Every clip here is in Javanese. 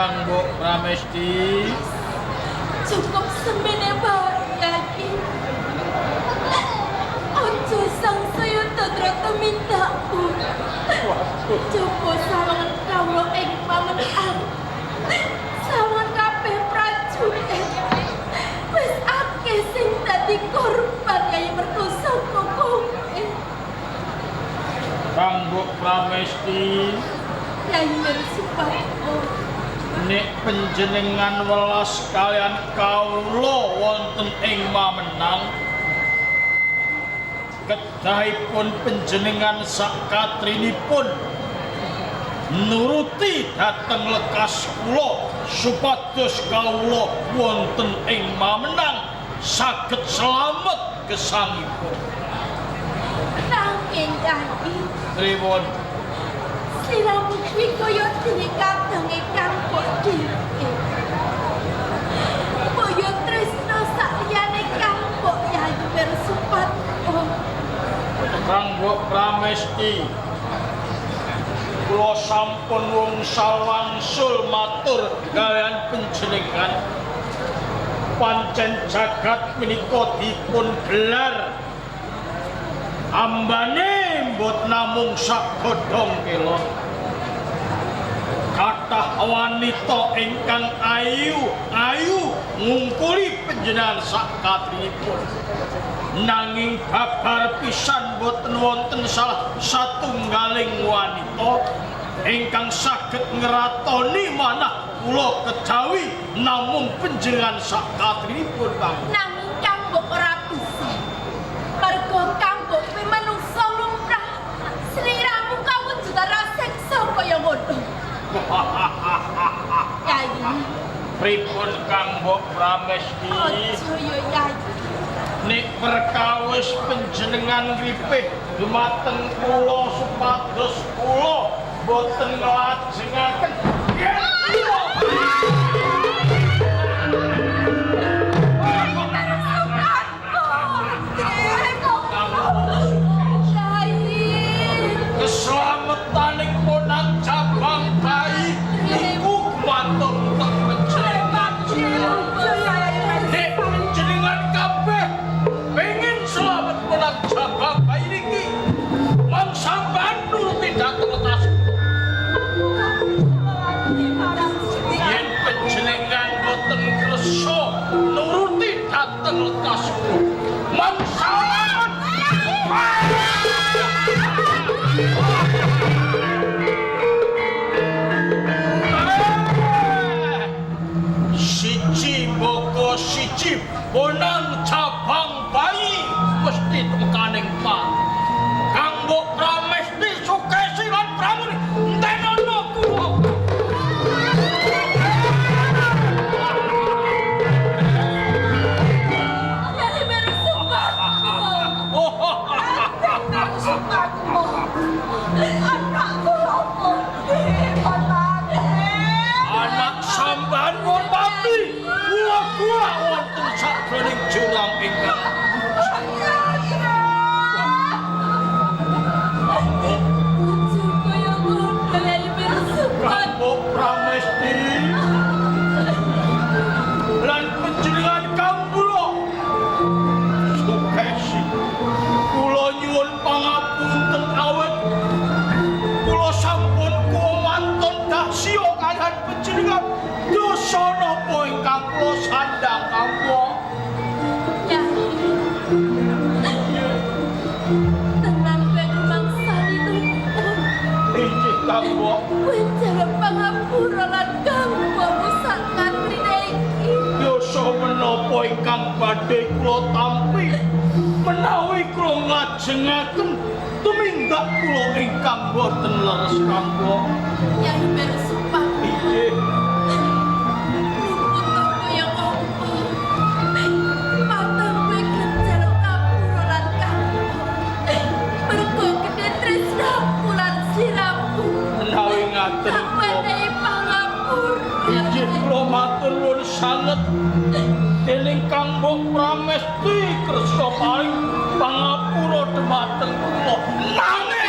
Kang Mbok Pramesti? Cukup semene wae, Yai. Aja sangsaya tandra tumindakmu. Coba sawangan kawula ing pamenang. Sawangan kabeh prajurit. Wis akeh sing dadi korban, Yai, mergo saka kowe. Kang Mbok Pramesti, Yai Mirsuparto. Nek panjenengan welas kalian kawula wonten ing Mamenang, kedahipun panjenengan sakatrinipun nuruti dhateng lekas kula supados kawula wonten ing Mamenang saged slamet gesangipun. Nanging, Yai, Pripun? Sliramu kuwi kaya dene kadange kang mbok dhewe. Mbok yo tresno sakliyane kang mbok, Yai Mirsuparto. Kang Mbok Pramesti, kula sampun wungsal wangsul matur kaliyan panjenengan, pancen jagat menika dipun gelar ambane mbot namung sak godhong kelon. Kathah wanita ingkang ayu ayu ngungkuli panjenengan sakatrinipun, nanging babar pisan boten wonten salah satunggaling wanita ingkang saged ngratoni manah kula kejawi namung panjenengan sakatrinipun, Kang. Nanging kang mbok ora bisa. Mergo kang mbok kuwi manungsa lumrah. Sliramu kawujudan raseksa kaya ngono. Yai, Pripun, Kang Mbok Pramesti? Aja yo, Yai. Nek perkawis panjenengan ngripih dumateng kula supados kula boten nglajengaken yen kula Yai. Keselametaning ponang cabang bayi iku gumantung teng panjenengan. Nek panjenengan kabeh pengen selamat ponang cabang bayi niki, mong sampean nuruti dhateng lekas. Yen panjenengan boten kersa nuruti dhateng lekas kula, mong sampean. Siji boko siji bonang cabang bayi mesti temekaning pak Kang Mbok Pramesti Sukesi lan Pramuni, entenono kula. Yai Mirsuparto. Anak sampean pun mati, kula kula wonten sakjroning jurang ingkang Aja kaya ngono, Yai Mirsuparto. Kang Mbok Pramesti lan panjenengan kawula Sukesi, kula nyuwun pangapunten awit kula sampun kumanton dasya kalihan panjenengan. Dosa napa ingkang kula sandhang, Kang Mbok? Yai. Tenan kowe rumangsani luput. Inggih, Kang Mbok. Kowe njaluk pangapura lan kang mbokmu sak katrine iki. Dosa menapa ingkang badhe kula tampi menawi kula nglajengaken tumindak kula ingkang boten leres, Kang Mbok? Yai Mirsuparto. Inggih. Luput to kaya ngopo? Patang kowe gelem njaluk kapura lan kang mbok. Mergo gedhe tresnaku lan sliramu. Menawi ngaten Tak kula wenehi pangapura. Inggih, kula matur nuwun sanget dening Kang Mbok Pramesti kersa paring pangapura dhumateng kula. Nanging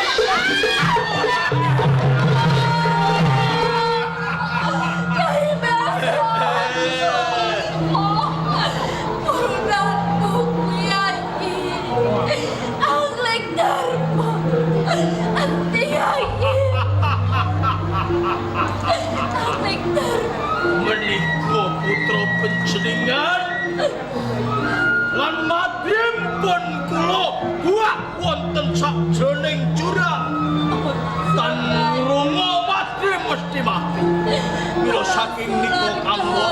Yai. Menika putra panjenengan lan madrim pun kula buak wonten sakjroning jurang. Tan rungu madrim mesti mati. Mila saking nika kanggo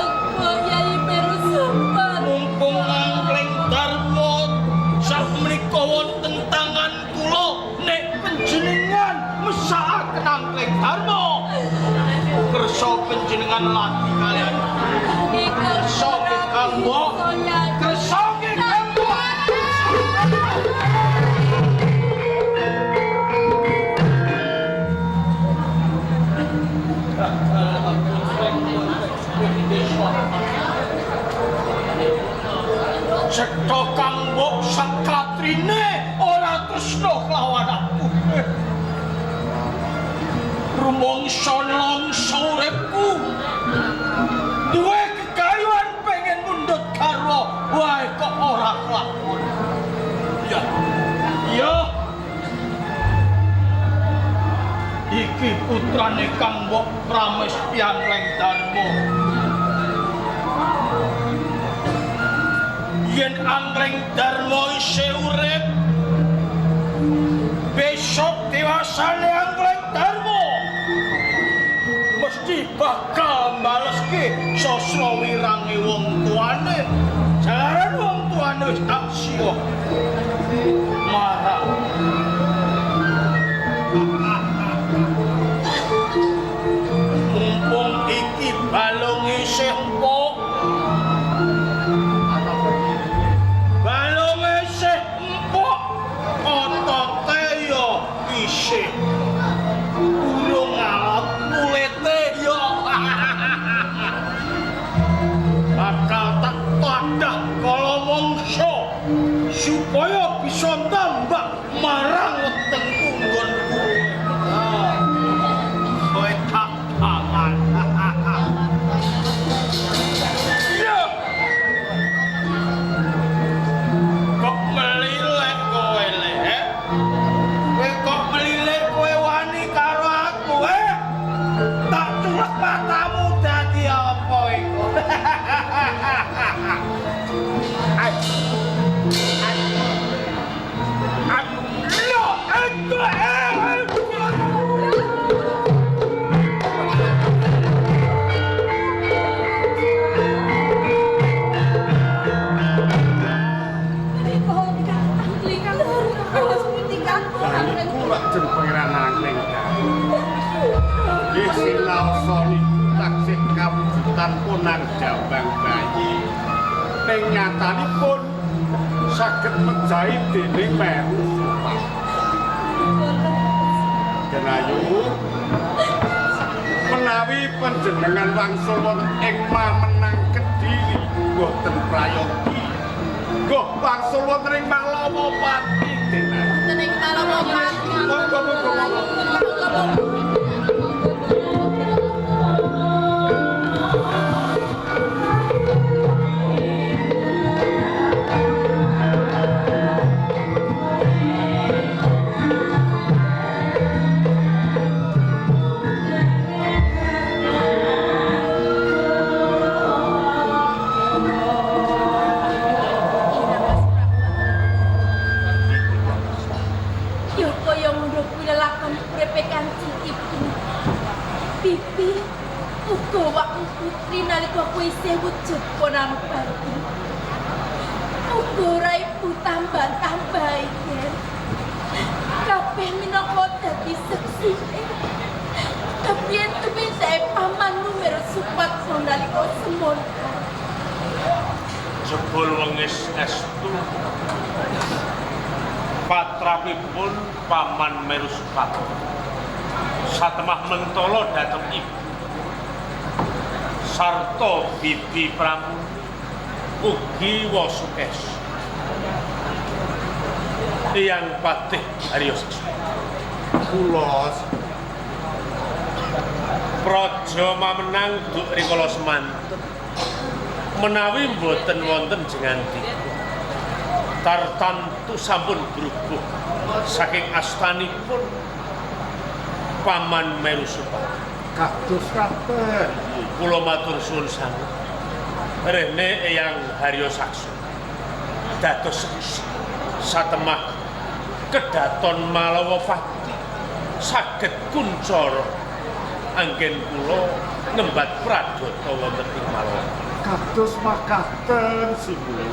Yai Meru Supat, mumpung Angkleng Darma sakmenika wonten tangan kula, nek panjenengan mesakaken Angkleng Darma, kersa panjenengan lati kalian. Kersa nggih Kang Mbok, kersa nggih Kang Mbok. Cetha Kang Mbok sakatrine ora tresna kelawan aku. Rumangsa nelongso uripku. Duwe kekayuan pengen mundhut garwa wae kok ora kelakon. Ya. Ya. Iki putrane Kang Mbok Pramesti Angkleng Darma. Yen Angkleng Darma isih urip, besok dewasane Angkleng Darma mesti bakal mbaleske sasra wirange wong tuane. Jalaran wong tuane wis tak siya marang. Mumpung iki balung isih empuk, balung isih empuk, otote ya isih urung alot kulite ya. Bakal tak tadah kala mangsa supaya bisa nambah marang wetengku nggonku. Kowe tak pangan. Ya. Kok melilek kowe le? Kowe kok melilek, kowe wani karo aku, eh? Tak culek matamu dadi apa iku? Ai. Ai. Ai. Lo, aku eh. Lajeng Pangeran Angkleng Darma. Nggih sinaosa niku taksih kawujudan ponang jambang bayi. Ning nyatanipun saged mejahi dening Meru Supat. Denayu, menawi panjenengan wangsul wonten ing Mamenang Kediri boten prayogi. Nggih wangsul wonten ing Malawapati Denayu. Wonten ing Malawapati. Monggo monggo monggo. Ya kaya ngono kuwi lelakon uripe Kanjeng Ibu. Bibi uga wakmu putri nalika kowe isih wujud ponang bayi. Uga ora ibu tambah-tambahi yen. Kabeh minangka dadi seksine. Kepiye tumindake pamanmu Meru Supat nalika semono. Jebul wengis estu patrapipun Paman Meru Supat satemah mentala dhateng ibu sarta bibi Pramuni ugi Wasukes Eyang Patih Haryo Sasmito. Kula Praja mamenang duk rikala semanten menawi mboten wonten jengandika tartantu sampun grubuh saking astanipun Paman Meru Supat. Kados kabar. Kula matur suwun sanget. Rene Eyang Haryo Sakso dados seksi satemah kedaton Malawapati saged kuncara anggen kula ngembat pradata wonten ing Malawa. Kados makaten sinuwun.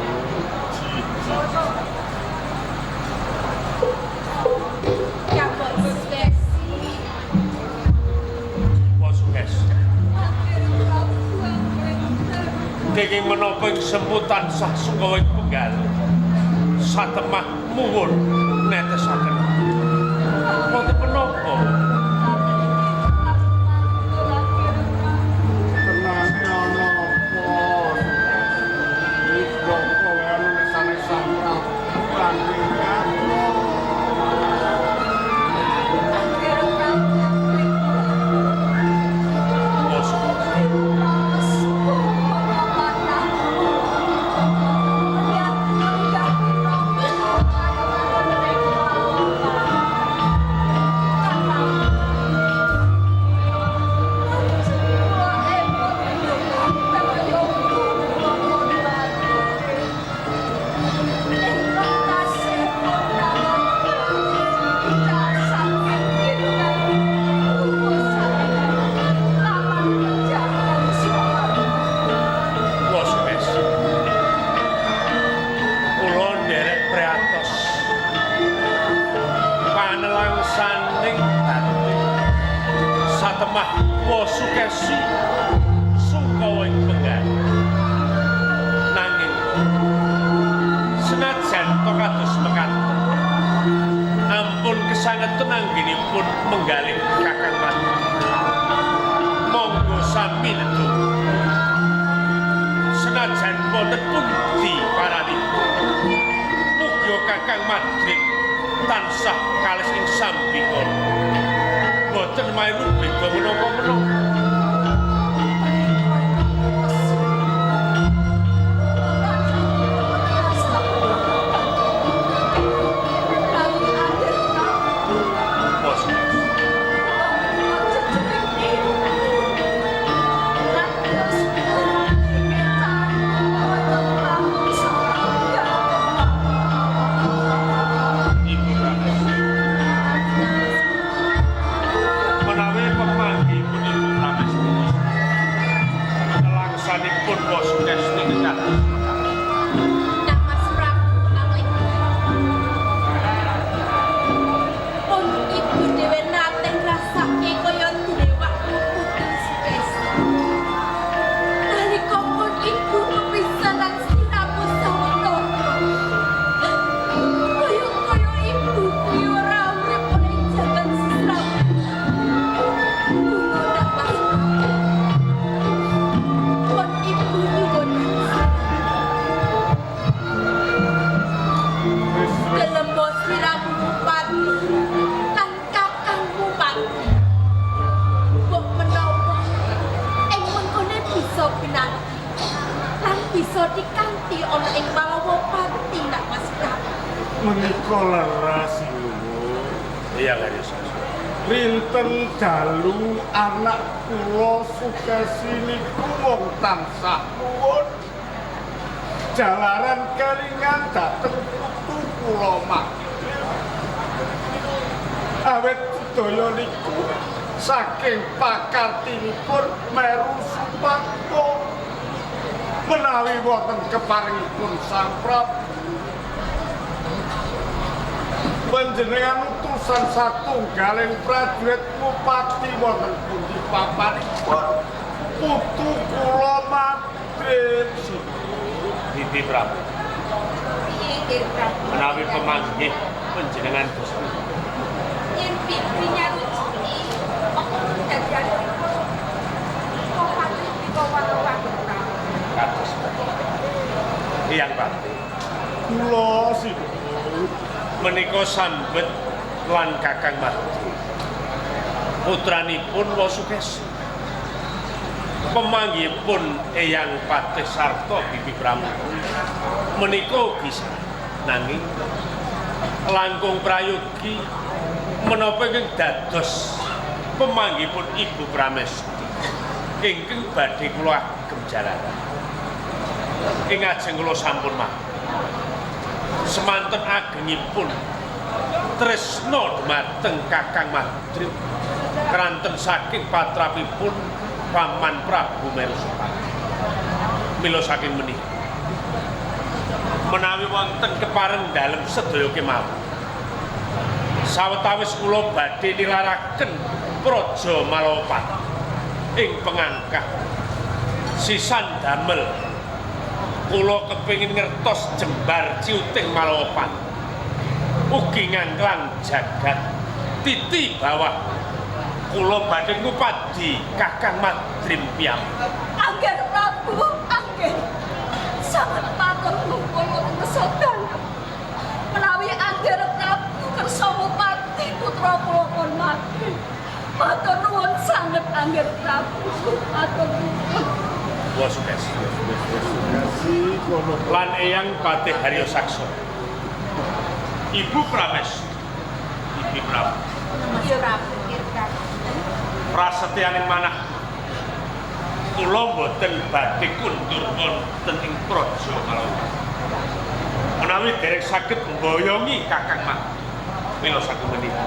Kenging menapa ing semu tansah sungkawa ing penggalih satemah muwun netesaken wonten menapa Tenane ana apa? Iki kowe ana nesane Sang Prabu lan satemah Wasukesi sungkawa ing penggalih nanging senajan to kados mekaten ampun kesangetun anggenipun menggalih Kakang Madri monggo sami nedung senajan wonten pundi paranipun mugi Kakang Madri tansah kalis ing sambikala boten mairu beda menapa-menapa. Menika leres sinuwun. Iya Haryo. Rinten dalu anak kula Sukesi niku wong tansah nuwun. Jalaran kelingan dhateng putu kula Madrim. Awit sedaya niku saking pakartinipun Meru Supatmo menawi wonten keparengipun Sang Prabu. Panjenengan utusan satunggaling prajurit ngupati wonten pundi papanipun putu kula Madrim. Bibi Prabu. Piye nggih Prabu? Menawi pemanggih panjenengan Gusti. Yen bibi nyaruji apa dadianipun Kopati Bika Walawa Prabu. Kados. Eyang Patih. Kula sinuwun menika sambet lan Kakang Madri putranipun Wasukesi pemanggihipun Eyang Patih sarta Bibi Pramuka menika ugi nanging langkung prayogi menapa ingkang dados pemanggihipun Ibu Pramesti Ingkang badhe kula agem jalaran. Ing ajeng kula sampun mati. Semanten agengipun tresna dumateng Kakang Madrim kranten saking patrapipun Paman Prabu Meru Supati. Mila saking menika menawi wonten kepareng dalem sedaya kemawon, sawetawis kula badhe nilaraken Praja Malawapati ing pengangkah sisan damel kula kepengin ngertos jembar ciuting Malawapati ugi ngangklang jagat titi bawah kula badhe ngupadi Kakang Madrim piyambak. Angger Prabu, angger. Sanget matur nuwun wonten ngersa dalem. Menawi angger Prabu kersa ngupadi putra kula pun mati. Matur nuwun sanget angger Prabu, matur nuwun. Kula sukses. Kasih kono. Lan Eyang Patih Haryo Sakso. Ibu Prames. Ibu Prabu. Iya Prabu, iya Prabu. Prasetyaning manah kula mboten badhe kundur wonten ing Praja Malawapati. Menawi dereng saged mboyongi Kakang Mak. Mila saking menika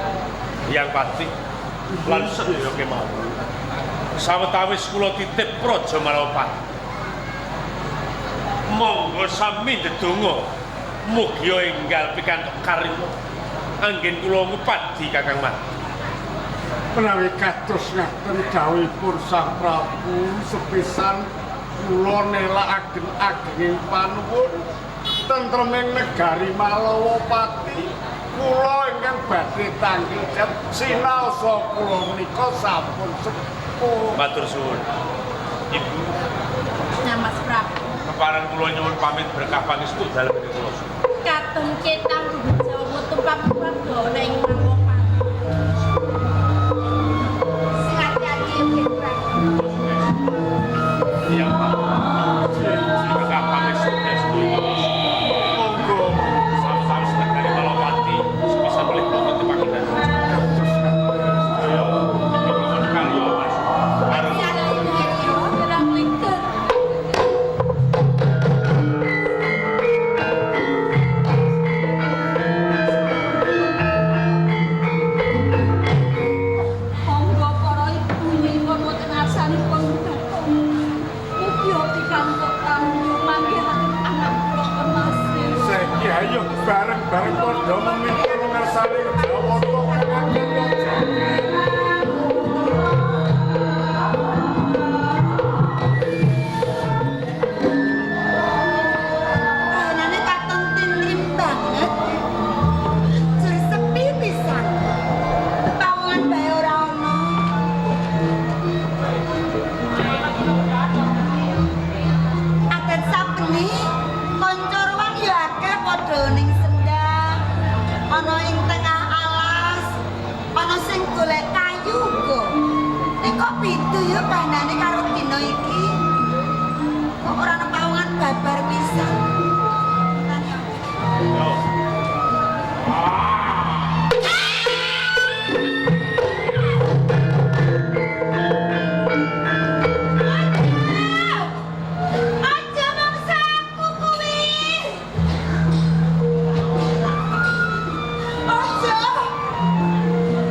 Eyang Patih lan sedaya kemawon. Sawetawis kula titip Praja Malawapati. Monggo sami ndedonga mugia enggal pikantuk karima anggen kula ngupadi Kakang Mak. Menawi kados ngaten dawuhipun Sang Prabu sepisan kula nelakaken agenging panuwun tentreming negari Malawapati kula ingkang badhe tanggel jawab sinaosa kula menika sampun sepuh. Matur suwun. Ibu, Nah, Mas Prabu. Kepareng kula nyuwun pamit berkah pangestu dalem kula. Katon cetang Jawa tumpak keluarga ana ing Malawapati. Sing ati-ati ya Prabu. Iya, Pak. Berkah pangestu estu. Monggo Sawetawis negari Malawapati sepisan malih kula titipaken. kados ngaten. Sedaya ibu nyuwun karya Mas. Bareng Ati-ati ya gerang likur. Monggo para ibu nyuwun wonten ngarsanipun Bapak. Mugi pikantuk kanggo manggihaken anak kula Mas. Saiki ayo bareng-bareng padha memimpin ngersane Jawata kang ageng raja. Kahanane katon tintrim banget. Jur sepi pisan. Pawongan bae ora ono. Adat sapeni kanca ruang ya akeh padha ning sendang. Ana ing tengah alas, ana sing golek kayu uga. Ning kok beda ya kahanane karo dina iki. Kok ora ana pawongan babar pisan. Tanya. Yo. Aja mangsa aku kuwi. Aja.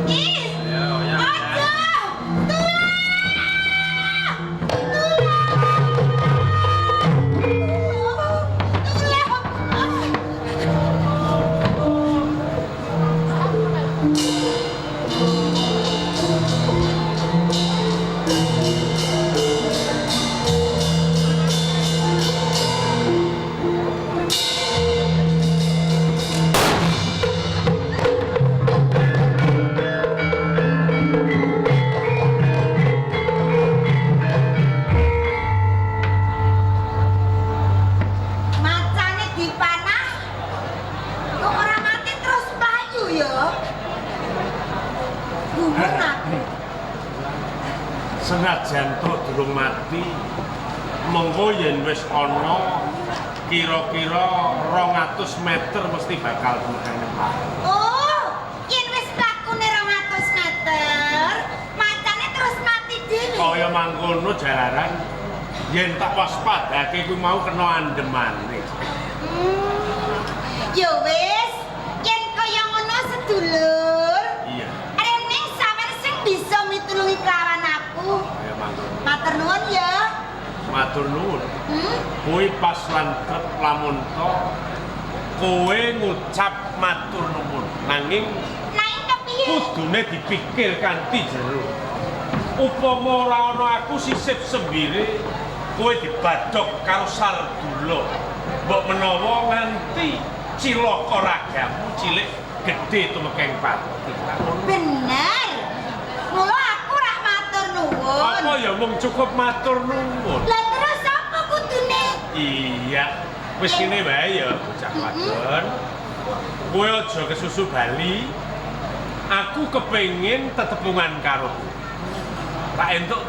Ih. Aja. Tulah. Tulah. Macane dipanah. Kok ora mati terus payu ya? Gumun aku. Senajan to durung mati, mengko yen wis ana kira-kira 200 meter mesti bakal temekan. Oh, yen wis mlakune 200 meter, macane terus mati dhewe. Kaya mangkono jalaran yen tak waspadake kuwi mau kena andemane. Ya wis, yen kaya ngono sedulur. Iya. Rene sampeyan sing bisa mitulungi kelawan aku. Kaya mangkono. Matur nuwun ya. Matur nuwun. Hmm? Kuwi pas lan trep lamun to kowe ngucap matur nuwun. Nanging Nanging kepiye? Kudune dipikir kanthi jero. Upama ora ana aku sisip sembire, kowe dibadhog karo Sardula. Mbok menawa nganti cilaka ragamu cilik gedhe tumekeng pati. Bener. Mula aku rak matur nuwun. Apa ya mung cukup matur nuwun? Lah terus apa kudune? Iya, wis kene wae ya bocah wadon. Kowe aja kesusu bali. Aku kepengin tetepungan karo kowe. Tak entuk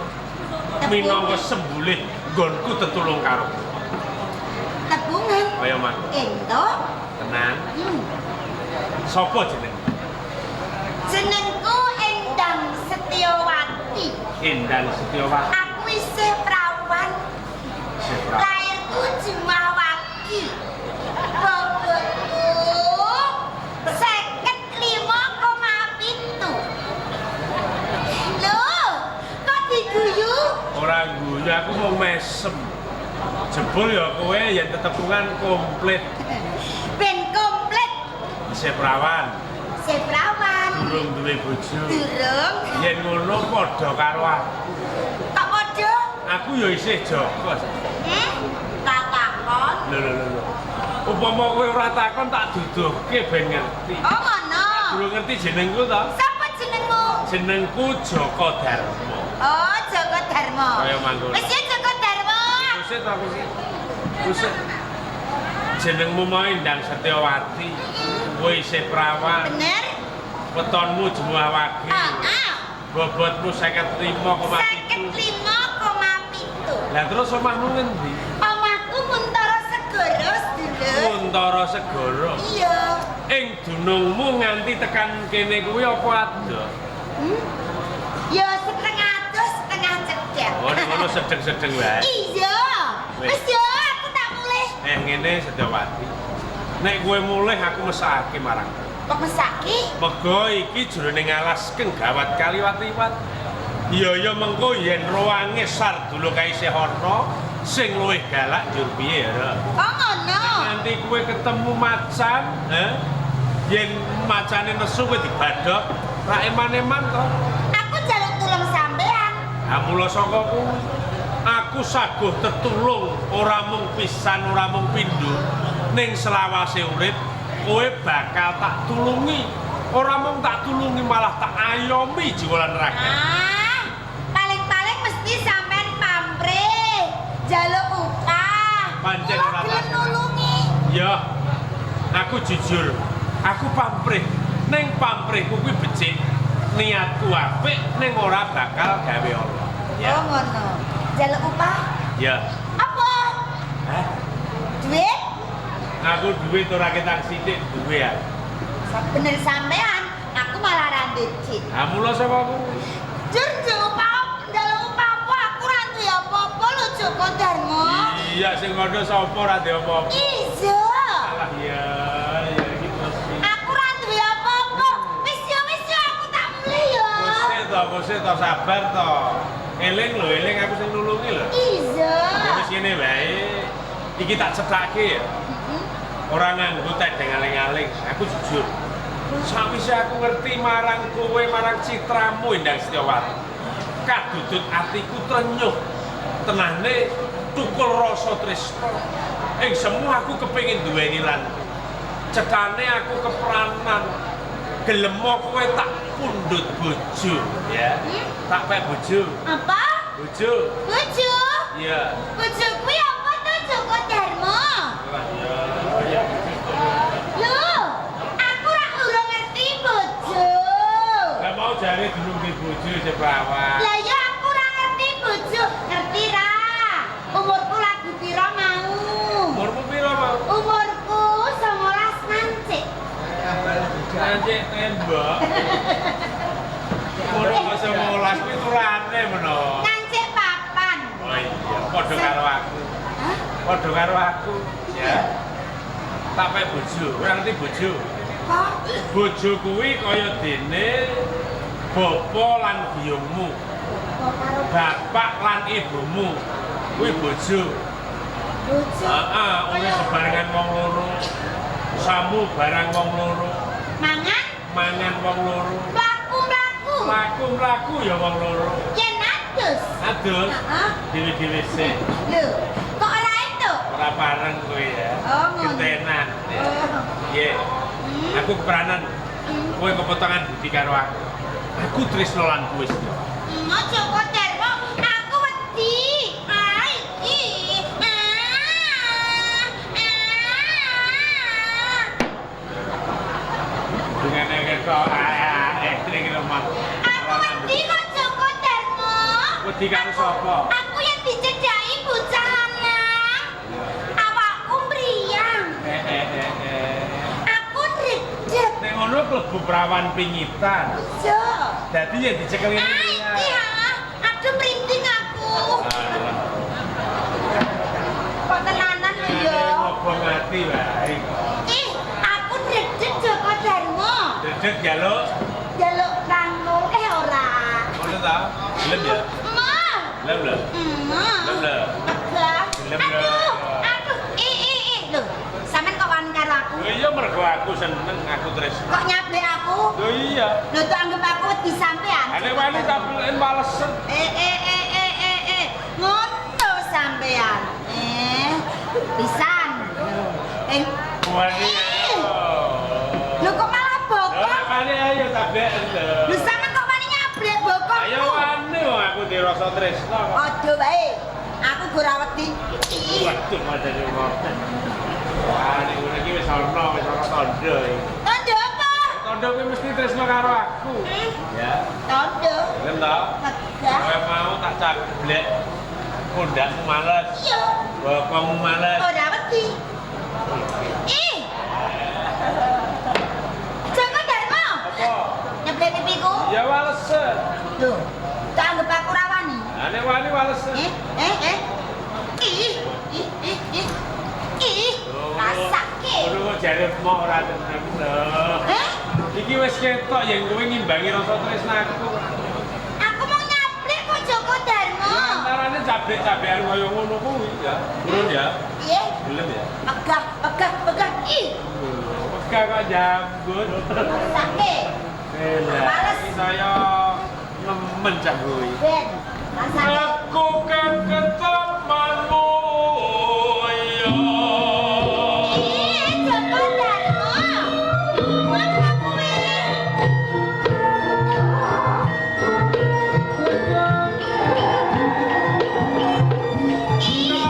minangka sembulih nggonku tetulung karo kowe. Tebungan. Kaya mangko. Entuk. Tenan. Sopo jeneng? Jenengku Endang Setiawati. Endang Setiawati. Aku isih prawan. Isih prawan. Lairku Jumat Wage. Bobotku 55,7. Lho, kok diguyu? Ora guyu, aku mau mesem. Jebul ya kowe yen tetepungan komplit. Ben komplit. Isih prawan. Isih prawan. Durung duwe bojo. Durung. Yen ngono padha karo aku. Kok padha? Aku ya isih Joko. Tak takon. Lho lho lho. Upama kowe ora takon tak duduhke ben ngerti. Oh ngono. Durung ngerti jenengku to? Sapa jenengmu? Jenengku Joko Darmo. Oh, Joko Darmo. Kaya mangkono. Wis ya Joko Darmo. Kusit aku sih. Kusit. Jenengmu mau Endang Setiawati. Kowe isih prawan. Bener. Wetonmu Jemuah Wage. Heeh. Bobotmu 55,7. 55,7. Lah terus omahmu ngendi? Omahku Muntara Segara, sedulur. Muntara Segara. Iya. Ing dunungmu nganti tekan kene kuwi apa adoh? Ya setengah adoh, setengah cedhak. Oh, ngono sedeng-sedeng wae. Iya. Wis ya, aku tak mulih. Ngene Setiawati. Nek kowe mulih aku mesake marang. Kok mesake? Mergo iki jroning alas keng gawat kaliwat-liwat. Iya ya mengko yen ruange Sardula kae isih ana sing luwih galak njur piye ya? Oh ngono. Nganti kowe ketemu macan, yen macane nesu kowe dibadhok, ra eman-eman to. Aku njaluk tulung sampean. Ha mula saka kuwi aku saguh tetulung ora mung pisan ora mung pindho ning selawase urip kowe bakal tak tulungi. Ora mung tak tulungi malah tak ayomi jiwa lan raga. Ah, paling-paling mesti sampean pamrih, njaluk upah. Pancen ora ora gelem nulungi. Ya, aku jujur, aku pamrih. Ning pamrihku kuwi becik, niatku apik ning ora bakal gawe ala. Ya. Oh ngono. Njaluk upah? Ya. Apa? Hah? Duit? Aku duit ora ketang sithik duwe ya. Bener sampean, aku malah ra ndek. Ha mula sapa aku? Jur upah, njaluk upah apa? Aku ra duwe apa-apa lho Joko Darmo. Iya sing ngono sapa ora duwe apa-apa. Iya. Alah iya, ya iki mesti. Aku ra duwe apa-apa. Wis ya aku tak mulih ya. Wis to, sabar to. Eling lho, eling aku sing nulungi lho. Iya. Wis ngene wae. Iki tak cethake ya. Ora nganggo tedeng aling-aling, aku jujur. Sawise aku ngerti marang kowe, marang citramu Endang Setiawati. Kadudut atiku trenyuh. Tenane tukul rasa tresna. Ing semu aku kepengin duweni lan cethane aku kepranan. Gelemo kowe tak pundhut bojo, ya. Tak pek bojo. Apa? Bojo. Bojo? Iya. Bojo kuwi apa to Joko Darmo? Lah iya, ya. Lho, aku ora urung ngerti bojo. Lah mau jare durung duwe bojo isih prawan. Lah ya aku ora ngerti bojo, ngerti ra? Umurku lagi pira mau? Umurmu pira mau? Umurku 19 mancik. Mancik tembok. Umur 19 kuwi turane meno. Ngancik Padha karo aku. Hah? Padha karo aku, ya. Tak pek bojo, ora ngerti bojo. Kok Bojo kuwi kaya dene bapa lan biyungmu, kok karo bapak lan ibumu. Kuwi bojo. bojo? Heeh, urip sebarengan wong loro. Samu barang wong loro, Mangan mangan wong loro. mlaku-mlaku. Mlaku-mlaku ya wong loro. Yen adus. Adus. Heeh. Dhewe-dhewe sik. Lho, kok ora entuk? Ora pareng kowe ya. Oh, ngono. Gentenan. Ya. Oh. Piye? Aku kepranan. Kowe kepotongan budi karo aku. Aku tresno lan kowe Setyo. Aja kok Darmo, aku wedi. Ah, iki. Ah. Ah. Dengan kok ning rumah. Aku wedi kok Joko Darmo. Wedi karo sapa? Aku yang dicedhaki bocah lanang. Awakku mriyang. Aku ndredeg. Nek ngono klebu prawan pingitan. Aja. Dadi ya dicekel ngene Ah, iki ha. Aduh merinding aku. Kok tenanan lho ya. Ngobong ati wae. Ih, aku ndredeg Joko Darmo. Dedeg njaluk. Jaluk rangkul ora. Ngono ta? Gelem ya? Ma. Gelem lho. Ma. Gelem lho. Megah. Gelem lho. Aduh, aduh. Ih. Lho, sampean kok wani karo aku? Lho iya mergo aku seneng, aku tresno. Kok nyablek aku? Lho iya. Lho tak anggap aku wedi sampean. Nek wani tak belen walesen. Eh. Ngono sampean. Pisan. Wani. Lho kok malah Lho bokong? wani ayo tak belen lho. Lho sampean kok wani nyablek bokongku? Ayo wani wong aku dirasa tresno kok. Aja wae. Aku ora wedi. Ih, Waduh madane ngoten. Wah, nek ngono iki wis ana, wis ana tandha iki. Tandha apa? Tandha kuwi mesti tresno karo aku. Ya. Tandha. Gelem ta? Megah. Kowe mau tak cablek kondakmu males. Iya. Bokongmu males. Ora wedi. Ih. Joko Darmo. Apa? Nyeblek pipiku. Ya walesen. Lho, tak anggap aku ora wani. Lah nek wani walesen. Eh. Ih, ih, ih, ih. Ih, rasake. Ngono kok jare mok ora tenang lho. Eh, Iki wis ketok yen kowe ngimbangi rasa tresnaku. aku mau nyablek kok Joko Darmo. Antarane cablek-cablekan kaya ngono kuwi ya. Turun ya. Piye? Gelem ya. Megah, megah, megah. Ih, Megah kok jambut. rasake. Lah, Males. iki saya nemen cah kuwi. Ben, rasake. Aku kan ketemanmu ya. Ih, Joko Darmo. Apa kuwi? Ih,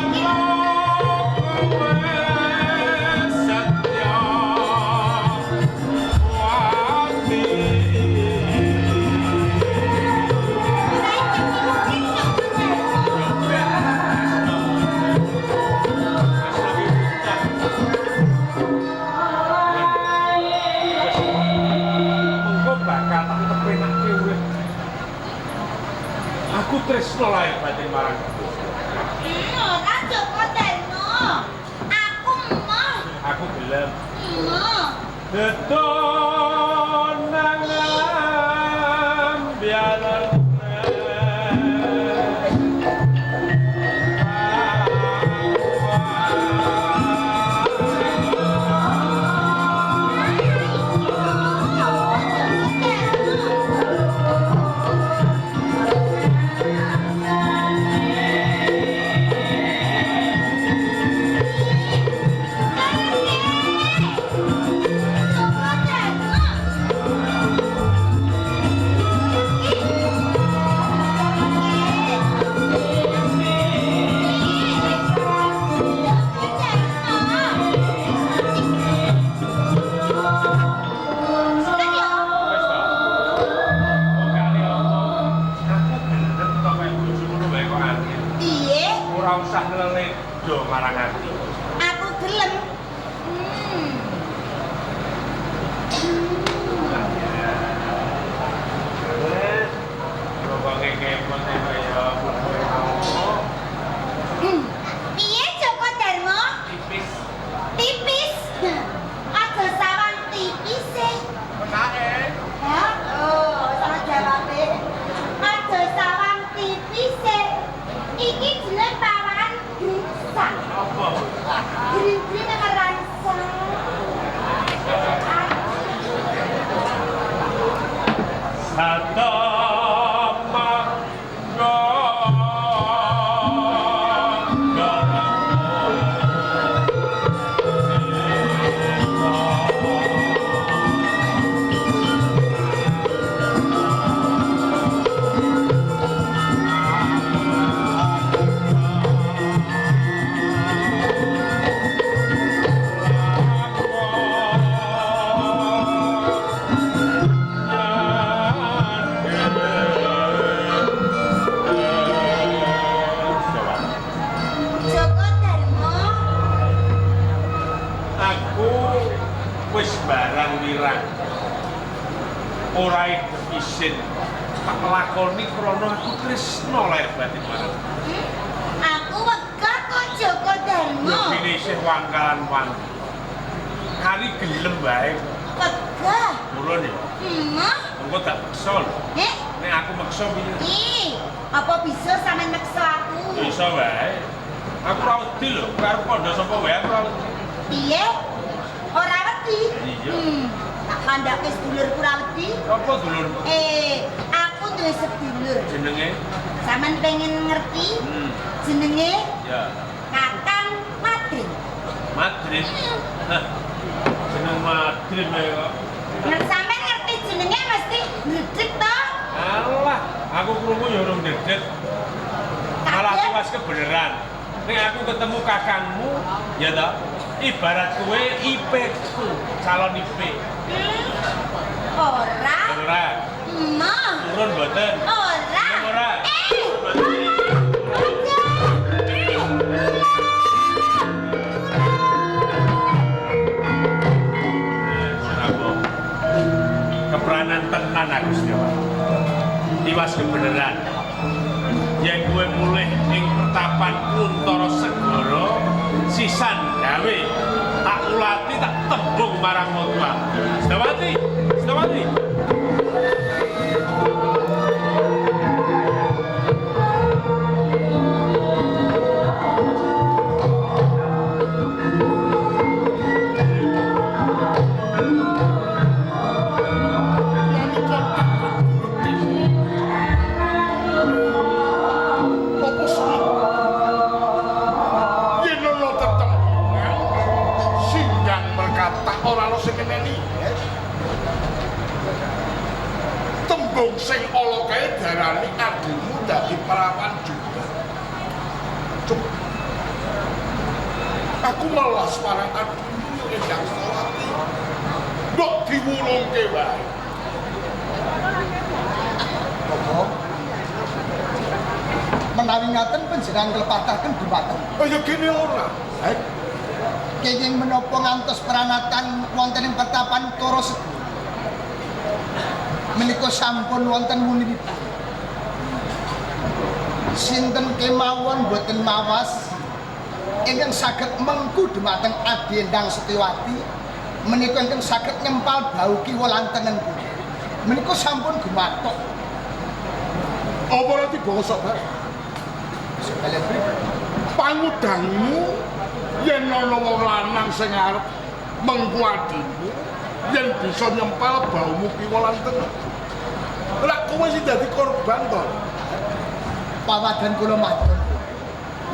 Aku tresno lahir batin marang kowe. Ora Joko Darmo. Aku emoh. Aku gelem. Emoh. Detonangan biaran. Wis to. Wong kali omong, aku gelem to kaya bojo ngono wae kok angel. Piye? Ora usah leledo marang ati. Aku gelem. Wes. Pokoke kepon kaya ngono. wirang. Ora isin tak lakoni krana aku tresna lahir batin marang. Aku wegah kok Joko Darmo. Dene isih wangkalan wangi. Kari gelem wae. Wegah. Purun ya. Emoh. Engko tak peksa lho. Eh, Nek aku meksa piye? ih, apa bisa sampean meksa aku? Iso wae. Aku ora wedi lho, karo kandha sapa wae aku ora wedi. Piye? Ora wedi? Iya. Tak kandhake sedulurku ora wedi. Apa dulurmu? Eh, aku duwe sedulur. Jenenge? Sampean pengen ngerti? Jenenge Ya, Kakang Madrin. Madrid. Hah. Jeneng Madrid ae kok. Nek sampean ngerti jenenge mesti ndredeg to? Alah, aku krungu ya urung ndredeg. Malah Kabeh. tuwas kebeneran. Nek aku ketemu kakangmu, ya toh, ibarat kowe IP ku, calon IP. Ora. Ora, Emoh. turun mboten. Ora. Ora. Eh, ora. Aja. Eh, Serapo. Kepranan tenan aku Setiawati. Tiwas kebeneran. Yen kowe mulih ing pertapan Kuntara Segara, sisan gawe tak ulati tak tembung marang motua. Setiawati, Setiawati. Apa seneng? Yen ana tetembungan singgang merkata ora ana sing ngeneni. Tembung sing ala kae darani adimu dadi perawan juga. Cuk. Aku melas marang adimu Endang Setiawati. Mbok diwulungke wae. Bapak. Menawi ngaten panjenengan nglepataken dumateng. Oh ya gene ora. Eh, Kenging menapa ngantos pranatan wonten ing pertapan Tara Segara. Menika sampun wonten wuninipun. Sinten kemawon boten mawas ingkang saged mengku dumateng Adi Endang Setiawati menika ingkang saged nyempal bau kiwa lan tengen kula. Menika sampun gumathok. Apa ora dibosok bareng? Sekalian pripun? Pangudangmu yen ana wong lanang sing arep mengku adimu yen bisa nyempal baumu kiwa lan tengen. Lah kowe sing dadi korban to. Pawadan kula matur.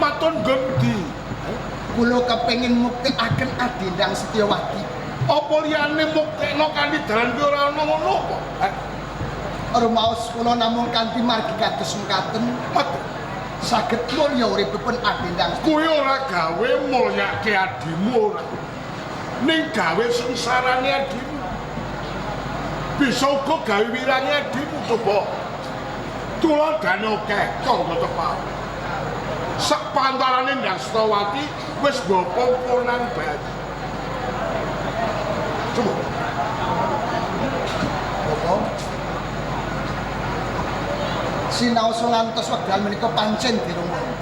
Maton gendi. Kula kepengin muktekaken Adi Endang Setiawati. Apa liyane muktekno kanthi dalan kuwi ora ana ngono apa? Eh, Rumaos kula namung kanthi margi kados mekaten Matur. saged mulya uripipun Adi Endang. Kuwi ora gawe mulyake adimu ora. Ning gawe sengsarane adimu. Bisa uga gawe wirange adimu coba. Tuladhane akeh kanggo tepat. Sak pantarane Ndang Setiawati wis bopong ponang bayi. Coba. Bapak. Sinaosa ngantos wekdal menika pancen dereng wonten.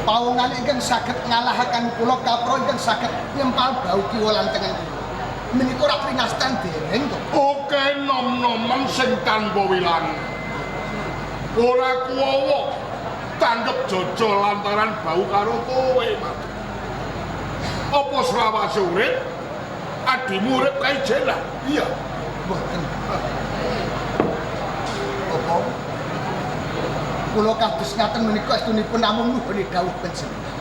Pawongan ingkang saged ngalahaken kula kapra ingkang saged nyempal bau kiwa lan tengen kula. Menika rak winastan dereng to. Oke nom-nomen sing tanpa wilang. Ora kuwowo tanggep jojo lantaran bau karo kowe, Mas. Apa selawase urip? Adimu urip kae jelah. Iya. Mboten. Bapak. Kula kados ngaten menika estunipun namung nuhuni dawuh panjenengan.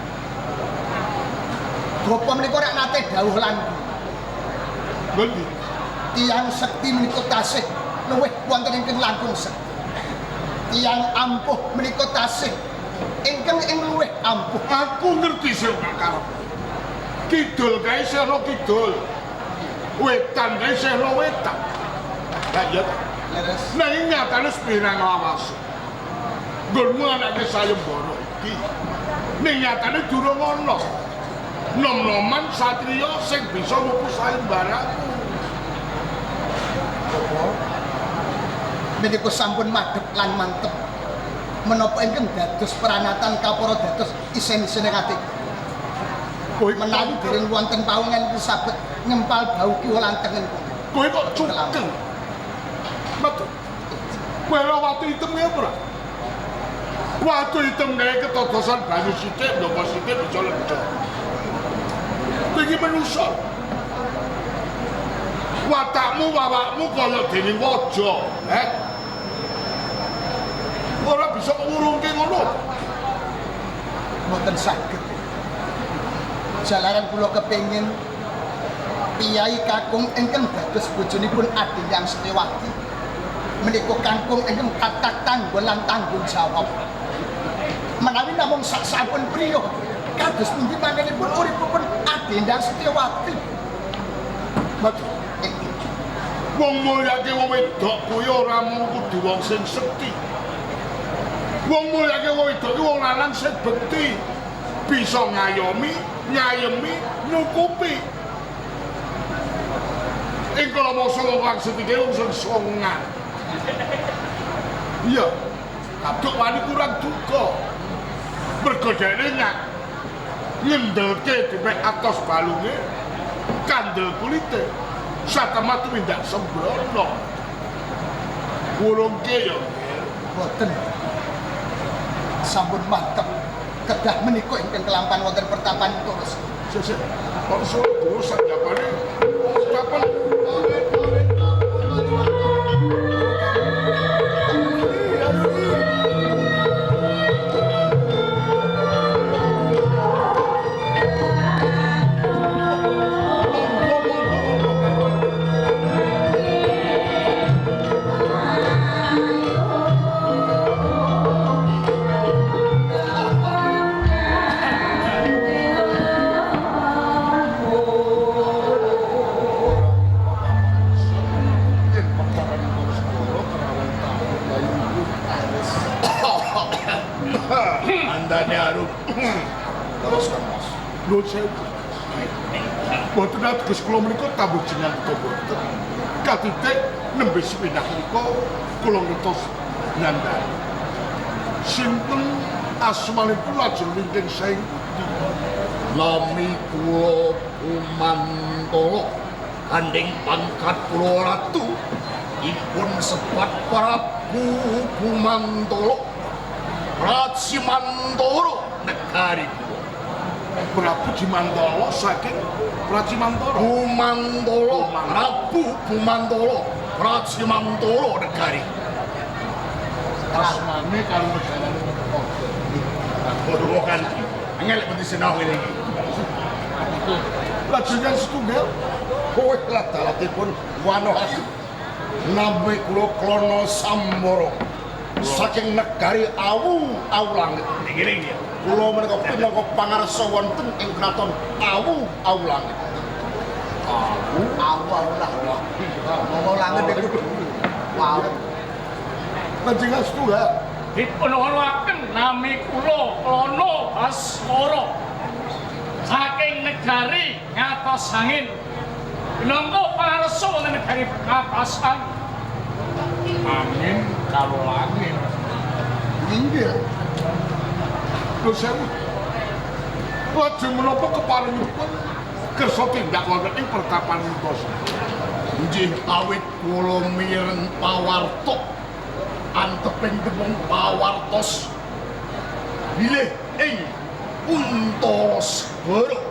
Bapak menika rak nate dawuh lan kula. Ngendi? Tiyang sekti menika tasih luwih wonten ingkang langkung sekti. Tiyang ampuh menika tasih ingkang ing luwih ampuh. Aku ngerti sing karep. Kidul kae isih ana kidul. Wetan kae isih ana wetan. Lah iya ta. Leres. Nanging nyatane sepirang lawas. Nggonmu anake sayembara iki. Ning nyatane durung ana. Nom-noman satriya sing bisa mupu sayembaraku. Bapak, menika sampun madhep lan mantep. Menapa ingkang dados peranatan kapara dados isen-isene ati. Kowe Menawi dereng wonten pawongan iki saged nyempal bau kiwa lan tengen. Kowe kok cukeng. Metu. Kowe ora watu item ya ora? Watu item gawe ketodosan banyu sithik, ndoko sithik bisa lenjo. Kowe iki manusa. Watakmu, wawakmu kaya dene waja, eh? Ora bisa ngurungke ngono. Mboten saged. Jalaran kula kepengin piyai kakung ingkang dados bojonipun Adendang Setyawati menika kakung ingkang kathah tanggon lan tanggung jawab. Menawi namung sak sampun priya kados pundi mangkenipun uripipun Adendang Setyawati. Metu. Wong mulyake wong wedok kuwi ora mung kudu wong sing sekti. Wong mulyake wong wedok kuwi wong lanang sing bekti, bisa ngayomi, nyayemi, nyukupi. Ing kala mangsa wong kang setike wong sing songan. Iya, kaduk wani kurang duka. Mergo dhekne nyak ngendelke dipek atos balunge, kandel kulite. Satemah tumindak sembrono. Wurungke ya, Mboten. Sampun mantep. Kedah menika ingkang kelampan wonten pertapan terus. Sik sik. Kok suwe guru sak japane? Kapan? Andane arum. Terus kan Mas. Nuwun sewu. Boten ateges kula menika tabuh jenengan uga boten. Katitik nembe sepindah menika kula ngertos nyandani. Sinten asmanipun lajeng wingking saking pundi? Nami kula Kumantala, gandeng pangkat kula ratu. Dipun sebat Prabu Kumantala. Pracimantara negari kula. Prabu Jimantala saking Pracimantara. Kumantala, Prabu Kumantala, Pracimantara negari. Asmane karo negarane padha. Padha kan angel peti sinau ngene iki. Lajengan setunggal kowe lah dalatipun Wanohati. Nami kula Klono Sambara. Saking negari Awu Awu Langit. Nggih ya. Kula menika pinangka pangarsa wonten ing kraton Awu Awu Langit. Awu Awu Awu Langit. Ngomong langit niku. Wow. Panjenengan setunggal. Dipun nuwunaken nami kula Klono Baskara. Saking negari Ngatos Angin. Pinangka pangarsa wonten negari Ngatos Angin. Angin karo langit. Inggih. Lho sewu. Lajeng menapa keparengipun kersa tindak wonten ing pertapan Untasari? Nggih awit kula mireng pawarta anteping tembung pawartos bilih ing Untara Segara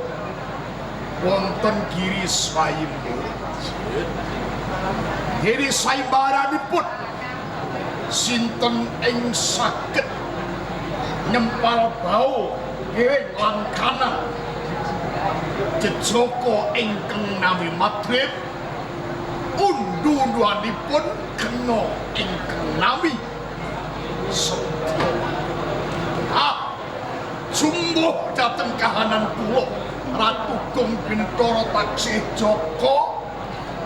wonten Giri Swayambara. Giri Swayambaranipun sinten ing saged nyempal bau kiring lan kanan jejaka ingkang nami madrip undu-unduanipun kena ingkang nami Setya. Ah, jumbuh dhateng kahanan kula Ratu Gong Bintara taksih jaka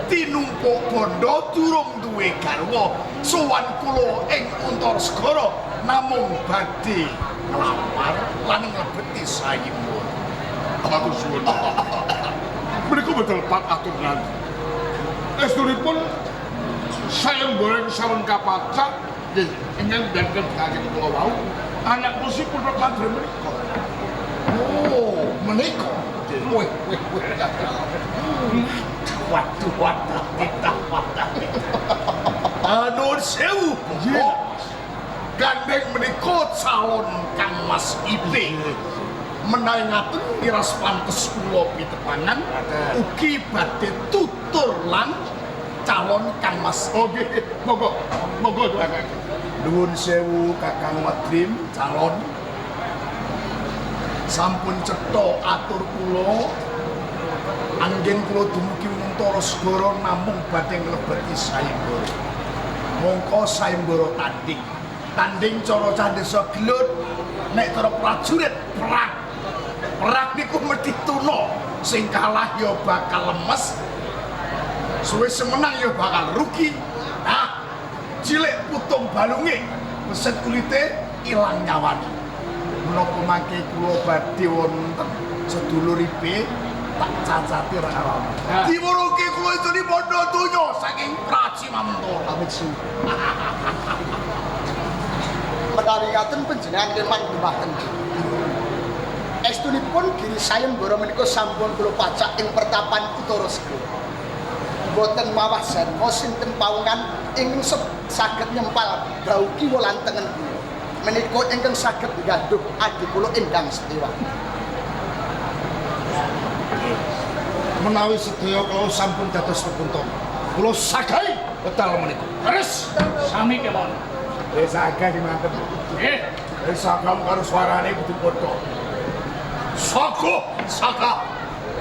tinumpuk bondo durung duwe garwa sowan kula ing Untara Segara namung badhe nglamar lan nglebeti sayembara. Matur suwun. Menika betul Pak atur nanti. Estunipun sayembara sampun kapacak nggih ingkang danten saking kula wau anak kusi putra Madrim menika. Oh, menika. Wih, wih, wih. Waduh, waduh, kita, waduh. Nuwun sewu, Bapak. Gandeng menika calon Kang Mas Ipe. Menawi ngaten miras pantes kula pitepangan ugi badhe tutur lan calon Kang Mas. Oh nggih, monggo. Monggo doakan. Nuwun sewu Kakang Madrim calon. Sampun cetha atur kula anggen kula dumugi Untara Segara namung badhe nglebeti sayembara. Mongko sayembara tanding. Tanding cara cah desa gelut, nek cara prajurit perang. Perang niku mesti tuna, sing kalah ya bakal lemes. Suwe semenang ya bakal rugi. Nah, cilik putung balunge, beset kulite ilang nyawane. Menapa mangke kula badhe wonten seduluripe tak cacati ora awam. Diwuruke kula itune bondo donya saking Praci Mamantara. Amit suwun. Menawi ngaten panjenengan keman dumateng. Estunipun giri sayembara menika sampun kula pacak ing pertapan Utara Segara. Boten mawah janma sinten pawongan ingkang saged nyempal bau kiwa lan tengen kula. Menika ingkang saged nggadhuh adi kula Endang Setiawati. Menawi sedaya kula sampun dados pepunta. Kula sagahi wekdal menika. Terus sami kemawon. Wis sagah sing mantep. Nggih. Wis sagah karo suarane kudu padha. Saga, saga.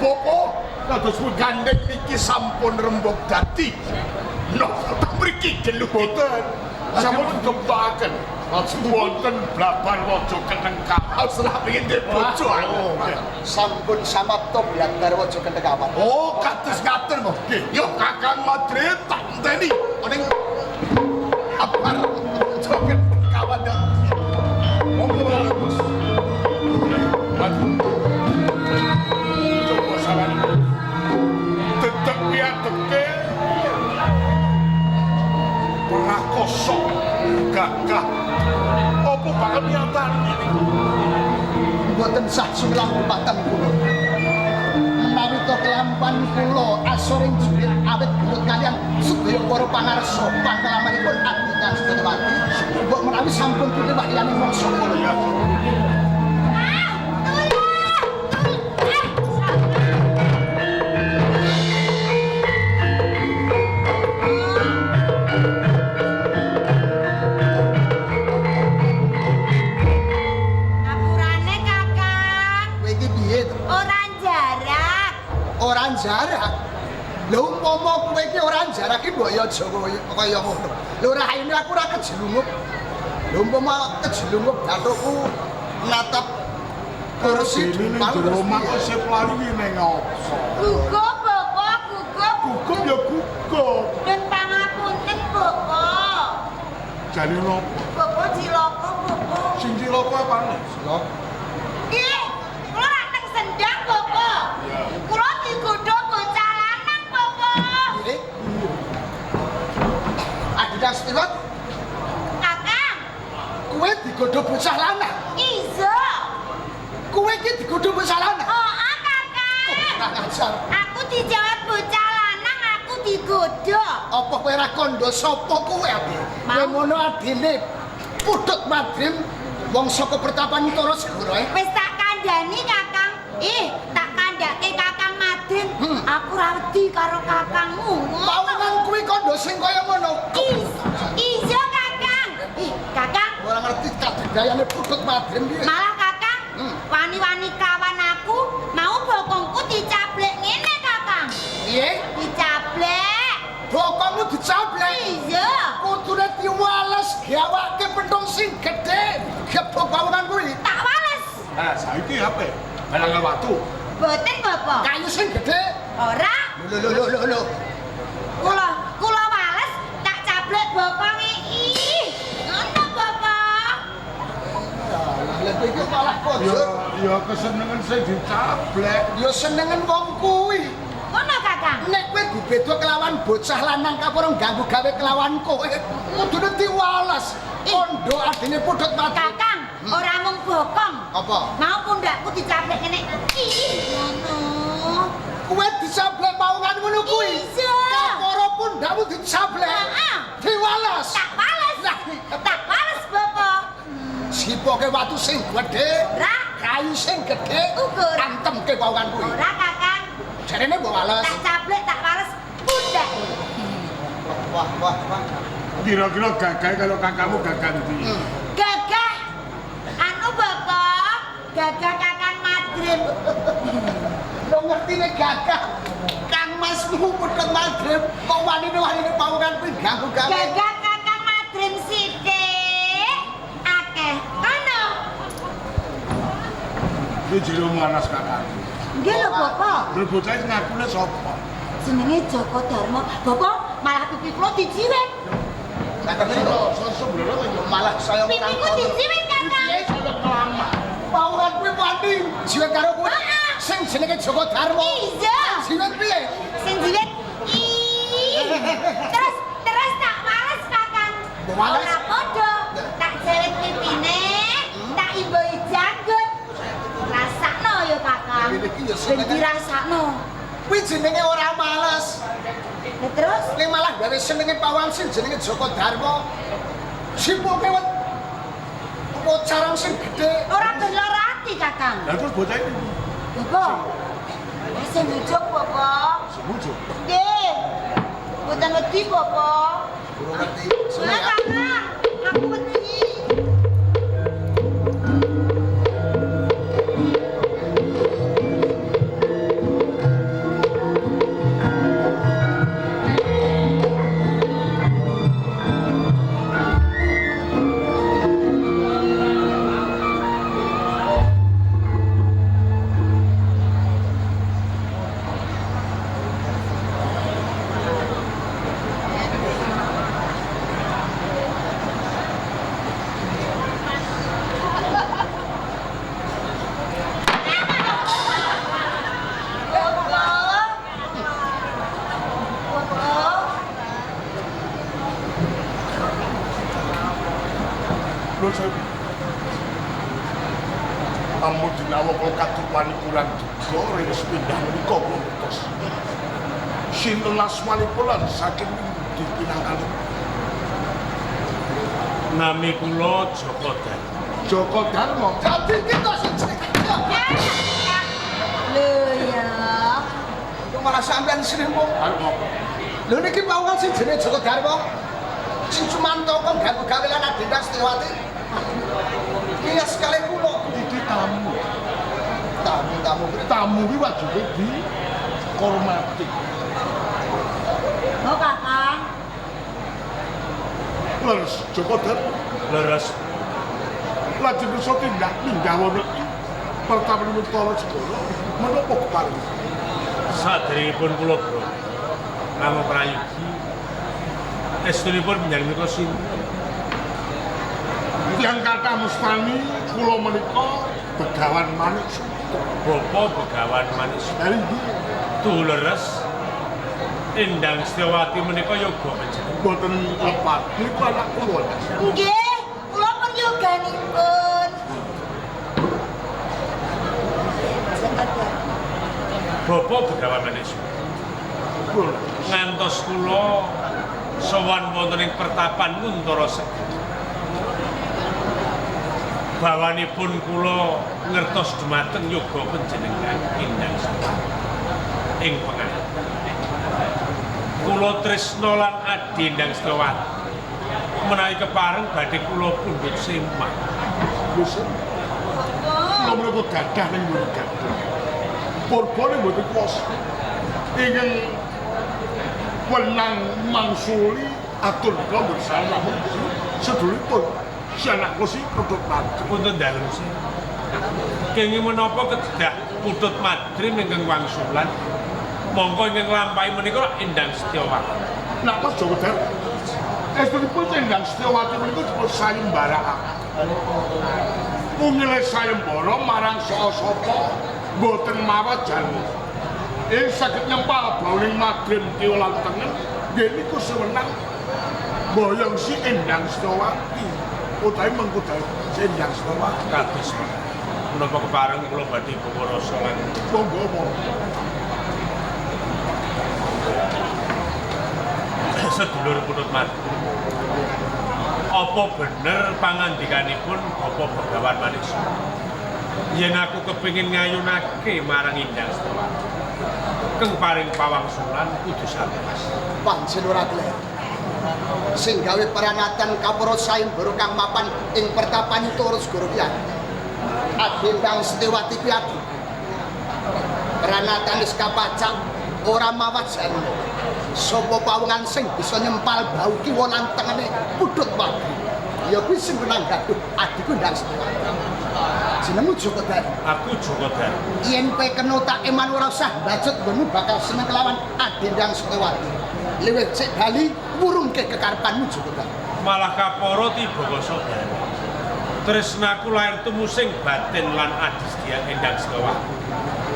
Bapak kados pun gandeng niki sampun rembug dadi. Napa teng mriki geluh Boten. Sampun ditemtokaken. Wonten blabar waja keneng kapal. Setelah pengin duwe bojo aku. Sampun samapta blabar waja kentheng kawan. Oh, kados ngaten kok. Yo Kakang Madrim tak enteni ning abar joget kawan yo. Monggo Mas. Coba saran. Tetep piateke prakoso gagah. Apa bakal nyatane niku? Mboten sah sumilang dumateng kula. Menawi to kelampan kula asoring jurit awit gelut kalian sedaya para pangarsa pangalamanipun Adi Kang Setiawati mbok menawi sampun tuti wahyane mangsa kula. Ngapurane Kakang, Kowe iki piye to? ora jarak. Ora jarak. Lho umpama kowe iki ora jarak iki mbok ya aja kaya ngono. Lho raine aku ora kejelungup. Lho umpama kejelungup bathukku natap kursi Dene ning dumpal jero omah kok sip lari ki ning apa? Gugup Bapak, gugup. Gugup ya gugup. Dan pangapunten Bapak. Jane napa? Bapak cilaka Bapak. Sing cilaka apane? Ih, kula rak teng sendang Bapak. Kula digodha bocah lanang Bapak. Piye? Adi Kang Setiawati, Kakang, kowe digodho bocah lanang. iso. Kowe iki digodho bocah lanang. Oh, ah, Kakang. Kurang ajar. Aku dijawab bocah lanang, aku digodha. Apa kowe ora kandha sapa kowe, Adi? Kowe ngono adine Putut Madrim wong saka pertapan Utara Segara. Wis tak kandhani Kakang. Ih, tak kandhake Kakang Madrim. Aku ora wedi karo kakangmu. Pawongan kuwi kandha sing kaya ngono. Iya Kakang. Ih, Kakang, Ora ngerti kadidayane Putut Madrim piye. malah Kakang wani-wani kawan aku mau bokongku dicablek ngene Kakang. Piye? Dicablek. Bokongmu dicablek. Iya. Kudune diwales gawake pentung sing gedhe. Gebok pawongan kuwi. Tak wales. Nah, saiki ape? Balangan watu. Boten Bapak. Kayu sing gedhe. Ora. Lho lho lho lho. Kula kula wales tak cablek bokonge. Ih, ngono Bapak. Lha kowe iki malah Ya kojur. ya kesenengan sing dicablek. Ya senengen wong kuwi. Ngono Kakang. Nek kowe beda kelawan bocah lanang kaporo ganggu gawe kelawan kowe, kudune diwales. Kondo adine pudhut mati. Kakang, ora mung bokong. Apa? Mau pundakku dicaplek ngene iki. Ngono. Kowe dicablek paungan ngono kuwi. Iya. Kaporo pundakmu dicablek. Heeh. Diwales. Tak wales. Tak wales, Bapak. Sipoke watu sing gedhe, Ora, kayu sing gedhe, Uga ora. antemke paungan kuwi. Ora Kakang. Jarene mbok wales. Tak caplek, tak wales pundake. Wah, wah, wah. Kira-kira gagah kalau kakakmu gagah ndi? Gagah. Anu Bapak, gagah Kakang Madrim. Lo ngerti nek gagah. Kang Masmu putut madrep kok wanine-wanine paungan kuwi ganggu gawe. Gagah Kakang Madrim sithik. Akeh. Kono. Iki jero manas kakakku. Nggih lho Bapak. Lho bocah iki ngakune sapa? Jenenge Joko Darmo. Bapak malah pipi kula dijiwet. Malah saya Pipiku dijiwet Kakang. Piye saya kelamak. Paungan kuwi wani jiwet karo kowe. Heeh. Sing jenenge Joko Darmo. Iya. Jiwet piye? Sing jiwet. Ih. Terus terus tak wales Kakang. Mbok wales? Ora padha. Tak jewet pipine, tak imbuhi janggut. Rasakno ya Kakang. Iki ya Ben senenge. dirasakno. Kuwi jenenge ora males. Lah terus Ning malah gawe senenge pawan sing jenenge Joko Darmo. Sipoke wet pocaran sing gedhe. ora ben lara ati Kakang. Lah terus bocah iki Bapak. Lah sing bujuk Bapak. sebujuk. Nggih. Mboten wedi Bapak. Burung ngerti. Lah Seneng ya. Kakang, aku wedi. Bapak. Bapak. Lho saya Amun dinawa kula katur wani kurang duga ring sepindah menika kula ngertos. Sinten asmanipun lan saking pundi pinangkalipun? Nami kula Joko Darmo. Joko Darmo. Dadi kita sing jenenge. Lho ya. Kok malah sampean sing wong. Arep ngopo? Lho niki paungan sing jenenge Joko Darmo. Sing Sumanto kok ganggu gawe lan Adinda Setiawati. Iya sekali kula. Iki tamu. Tamu-tamu kuwi Tamu kuwi wajibe dihormati. Oh Kakang. Leres Joko Darmo. Leres Lajeng kersa tindak minggah wonten ing pertapan Witara Segara menapa keparing? Saderengipun kula bro. Namung prayogi. Estunipun panjenengan menika sinten? Tiyang kathah mestani kula menika Begawan Manik Suto. Bapak Begawan Manik Suto. Dari nggih Tuh leres. Endang Setiawati menika yoga panjenengan. mboten lepat niku anak kula. Nggih, kula pun yoganipun. Joko Darmo. Bapak Begawan Manik Suto. Kula Ngantos kula sowan wonten ing pertapan Nguntara Segara. Bawanipun kula ngertos dumateng yoga panjenengan Endang Setiawati ing penganan. Kula tresna lan adi Endang Setiawati menawi kepareng badhe kula pundhut semah. bosen. Kula menika gadah ning mburi gadah. Purbane mboten kuwasa. Ingkang wenang mangsuli atur kula mboten salah namung seduluripun si anak kula si Putut Madrim. Punten dalem sih. Kenging menapa kedah putut madrim ingkang wangsulan mongko ingkang nglampahi menika lak Endang Setiawati. Napa Joko Darmo? Estunipun Endang Setiawati menika dipun sayembarakaken. Ungile sayembara marang sapa-sapa mboten mawat jalmu. Ing saged nyempal bauning madrim kiwa lan tengen nggih niku sewenang mboyong si Endang Setiawati utawi mengku si Endang Setiawati. Kados menapa kepareng kula badhe bawa rasa lan monggo monggo. Sedulur Putut Madu. Apa bener pangandikanipun Bapak Begawan Maniksa? Yen aku kepengin ngayunake marang Endang Setiawati, keng paring pawangsulan kudu sampes. Pancen ora kleru. Sing gawe peranatan kapara sayembara kang mapan ing pertapan Turus Guru Kyai. Adi Endang Setiawati kuwi adi. Peranatan wis kapacak ora mawat jane. Sapa pawongan sing bisa nyempal bau kiwa lan tengene pudhut wadi. Ya kuwi sing menang gaduh adhiku Endang Setiawati. Jenengmu Joko Darmo. Aku Joko Darmo. Yen kowe kena tak eman ora usah mbacut nggonmu bakal seneng kelawan Adi Endang Setiawati. Luwih cek bali wurungke kekarepanmu Joko Darmo. Malah kapara tiba basa bali. Tresnaku lair tumusing batin lan adistya Endang Setiawati.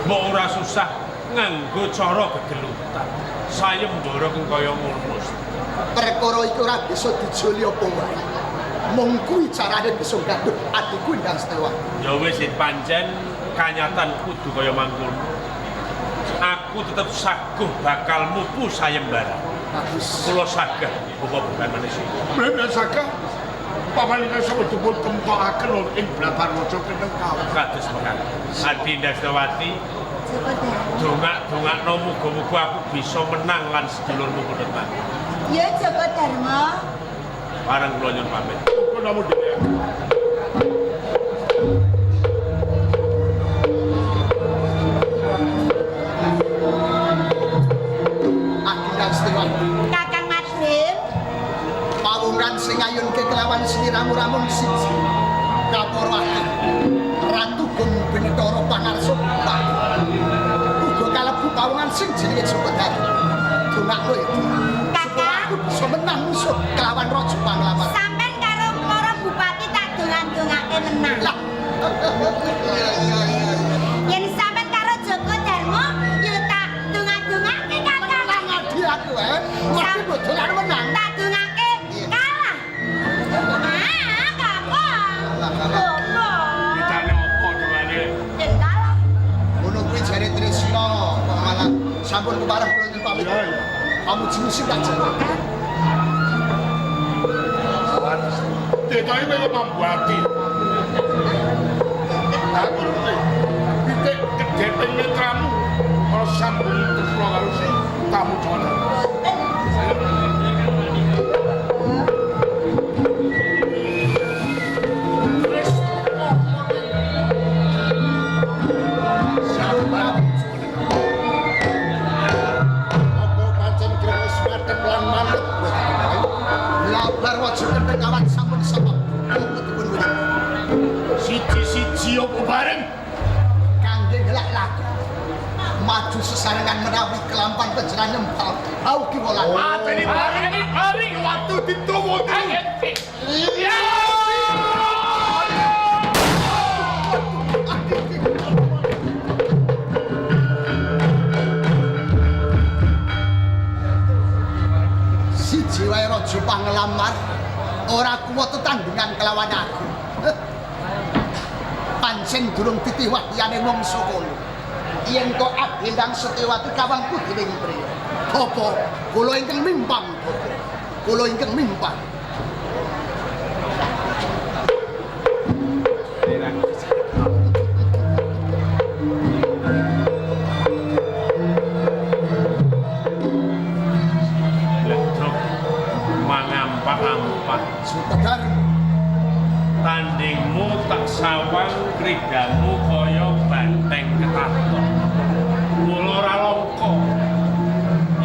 Mbok ora susah nganggo cara gegelutan. Sayembara kang kaya ngono. Perkara iki ora bisa dijoli apa wae. Mung kuwi carane bisa gaduh adhiku Endang Setiawati. Ya wis pancen kanyatan kudu kaya mangkono. Aku tetep saguh bakal mupu sayembara. Bagus. Kula sagah Bapak Begawan Maniksa. Bener sagah. Pamalingga sapa dipun temtokaken ing Blabar Raja Keneng kawah. Kados mekaten. Adi Endang Setiawati dongak-dongakno muga-muga aku bisa menang lan sedulurmu Putut Madu. Ya Joko Darmo. Bareng kula nyuwun pamit. Muga namu dhewe. Adi Endang Setiawati. Kakang Madrim. Pawongan sing ngayunke kelawan sliramu ramun siji. Kapara ati Ratu Gung Benethara pangarsa bupati. Uga kalebu pawongan sing jenenge Joko Darmo. Dongakno ya. Kakang aku bisa menang musuh kelawan Raja Panglawan. Sampeyan karo para bupati tak dongan-dongake menang. Lah. Iya iya iya. Yen sampeyan karo Joko Darmo ya tak dongan-dongake Kakang. Menang adi aku eh. Mesti mbok dongakno menang. Tak dongake kalah. Ah, Kakang. Opo? Ditane opo dongane? Yen kalah. Ngono kuwi jare Tresna kok malah sampun kepareng kula nyuwun pamit. Iya iya. Kamu jenis tak jare. Detoke kowe mambuati. Aku ngerti. Pitik kedheping netramu ora sambung tresna karo si tamu jana. Apa pancen kira wis madhep lan manut Labar waja kentheng kawan sampun sapa dipun wiwit. Siji-siji apa bareng? Kangge ngelak laku. Maju sesarengan menawi kelampan panjenengan nyempal bau kiwa lan. Mateni bareng bareng waktu dituwuti. Ya! Siji wae raja panglamar ora kuwat tetandingan kelawan aku. Pancen durung titih wahyane wong Sokolo. Yen kok Adi Endang Setiawati kawangku dening priya. Bapak, kula ingkang mimpang, Bapak. Kula ingkang mimpang. Ledruk mangampak-ampak. Sutegar Tandingmu tak sawang kridamu kaya banteng ketaton. Mula ora langka.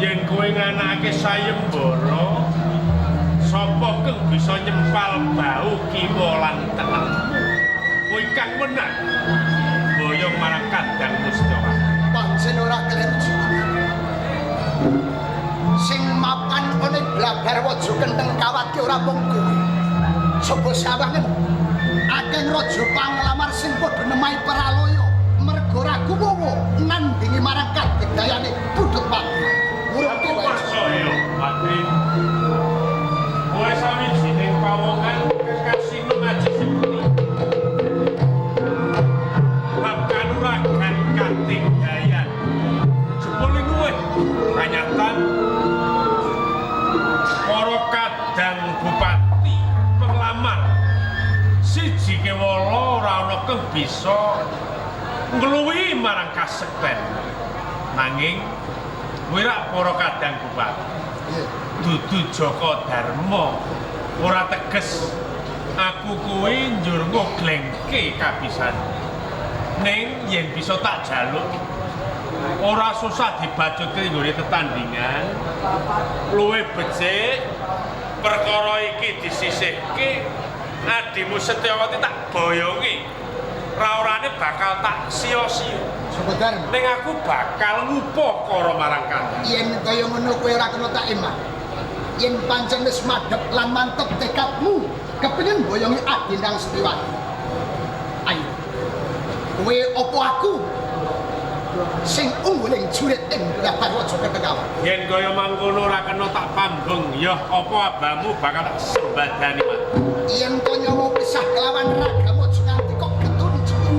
Yen kowe nganake sayembara, sapa kang bisa nyempal bau kiwa lan tengen? Kowe kang menang. Boyong marang Kadang Mustawa. Pancen ora keliru Sutegar. Sing mapan ana ing Blabar Waja Kentheng kawatke ora mung kowe. Coba sawangen Akeh raja panglamar sing padha nemahi pralaya merga ra kuwowo nandingi marang kadigdayane Budut Pati. Urupke Aku wae. maksa ya, Padri. Kowe sawijining pawongan kekasih Aji Septi. Bab kanuragan kadigdayan. Jebul luwih kanyatan para kadang bupati penglamar siji kewala ora ana kang bisa ngluwihi marang kasekten. Nanging wirak para kadang bupati dudu Jaka Dharma ora teges aku kuwi njur ngoglengke kabisan. Ning yen bisa tak jaluk ora susah dibacutke nggone tetandingan, luwih becik perkara iki disisihke, adimu Setyawati tak boyongi, ra-orane bakal tak sia-sia. Joko Darmo. Ning aku bakal ngupakara marang kandhane. Yen kaya ngono kowe ora kena tak eman. Yen pancen wis madhep lan mantep tekadmu kepengin boyongi Adinang Setiwati. Ayo. Kowe opo aku sing ungguling jurit ing Delapan Raja Ketekawan. Yen kaya mangkono ora kena tak pambeng, ya apa abamu bakal tak sembadani, Mas. Yen to nyawa pisah kelawan ragamu aja nganti kok getun jeneng.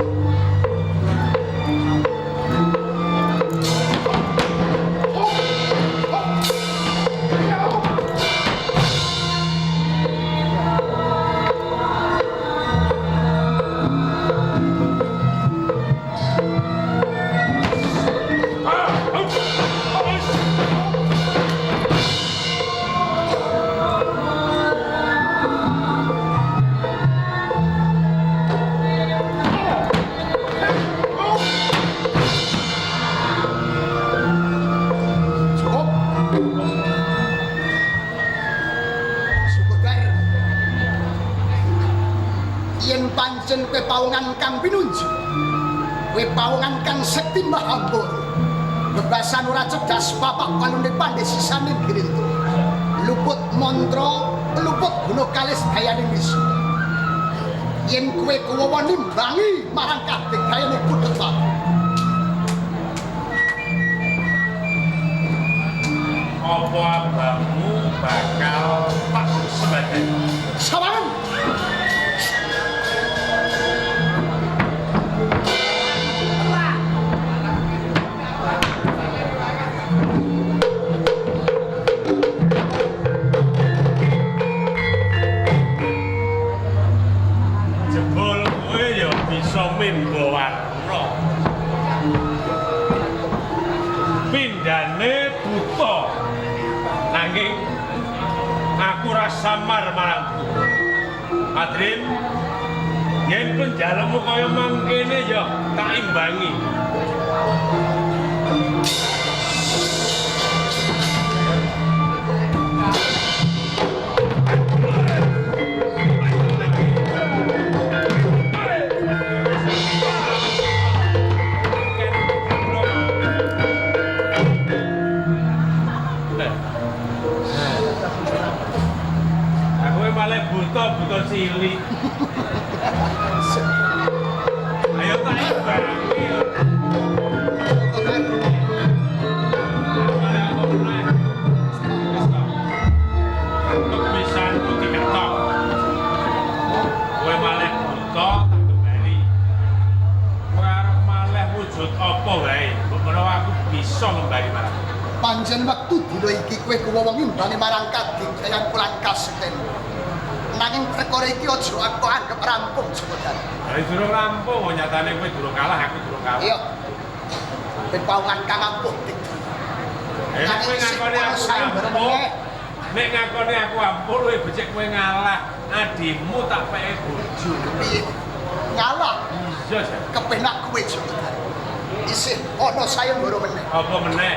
Cukup. Sukodar. Yen pancen kowe pawongan kang pinunjul, kowe pawongan kang sekti mahambara. Bebasan ora cerdas papak walune pandhe sisane girinto. Luput mantra, luput guna kalis dayane wis. Yen kowe kuwawa nimbangi marang kadigdayane Budut Pati. Apa abamu bakal tak sembadani? Sawangan. Jebul kowe ya bisa memba warna. Pindhane buta. Nanging aku ora samar marangku. Adrin, yen penjalukmu kaya mangkene ya tak imbangi. Aku malah buta-buta cilik. Ayo tak imbangi. Malah aku menang. Wis toh. Kebisaanku diketok. Kowe malah buta tak kembali. Kowe arep malah wujud apa wae? Mbok menawa aku bisa ngembali marang. Pancen wektu dina iki kowe kuwawa ngimbangi marang kadigdayan lan kasekten. Nanging perkara iki aja aku anggap rampung Joko Darmo. Lah durung rampung, wong nyatane kowe durung kalah, aku durung kalah. Iya. Kowe pawongan kang ampuh digdaya. Eh, nek kowe ngakoni aku ampuh, nek ngakoni aku ampuh luwih becik kowe ngalah. Adimu tak peke bojo. Piye? Ngalah Iya, Jan. kepenak kowe Joko Darmo. Isih ana sayembara meneh. Apa meneh?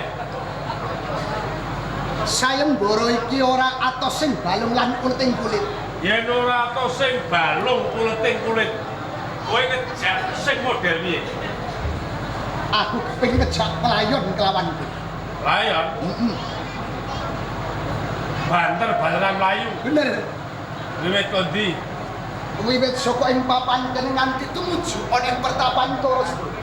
Sayembara iki ora atos sing balung lan uleting kulit. Yen ora atos sing balung uleting kulit, kowe ngejak sing model piye? Aku kepengin ngejak pelayon kelawan kowe. Layon, Heeh. banter-banteran mlayu. Bener. Wiwit kondi? Wiwit saka ing papan kene nganti tumuju ana ing pertapan Utara Segara.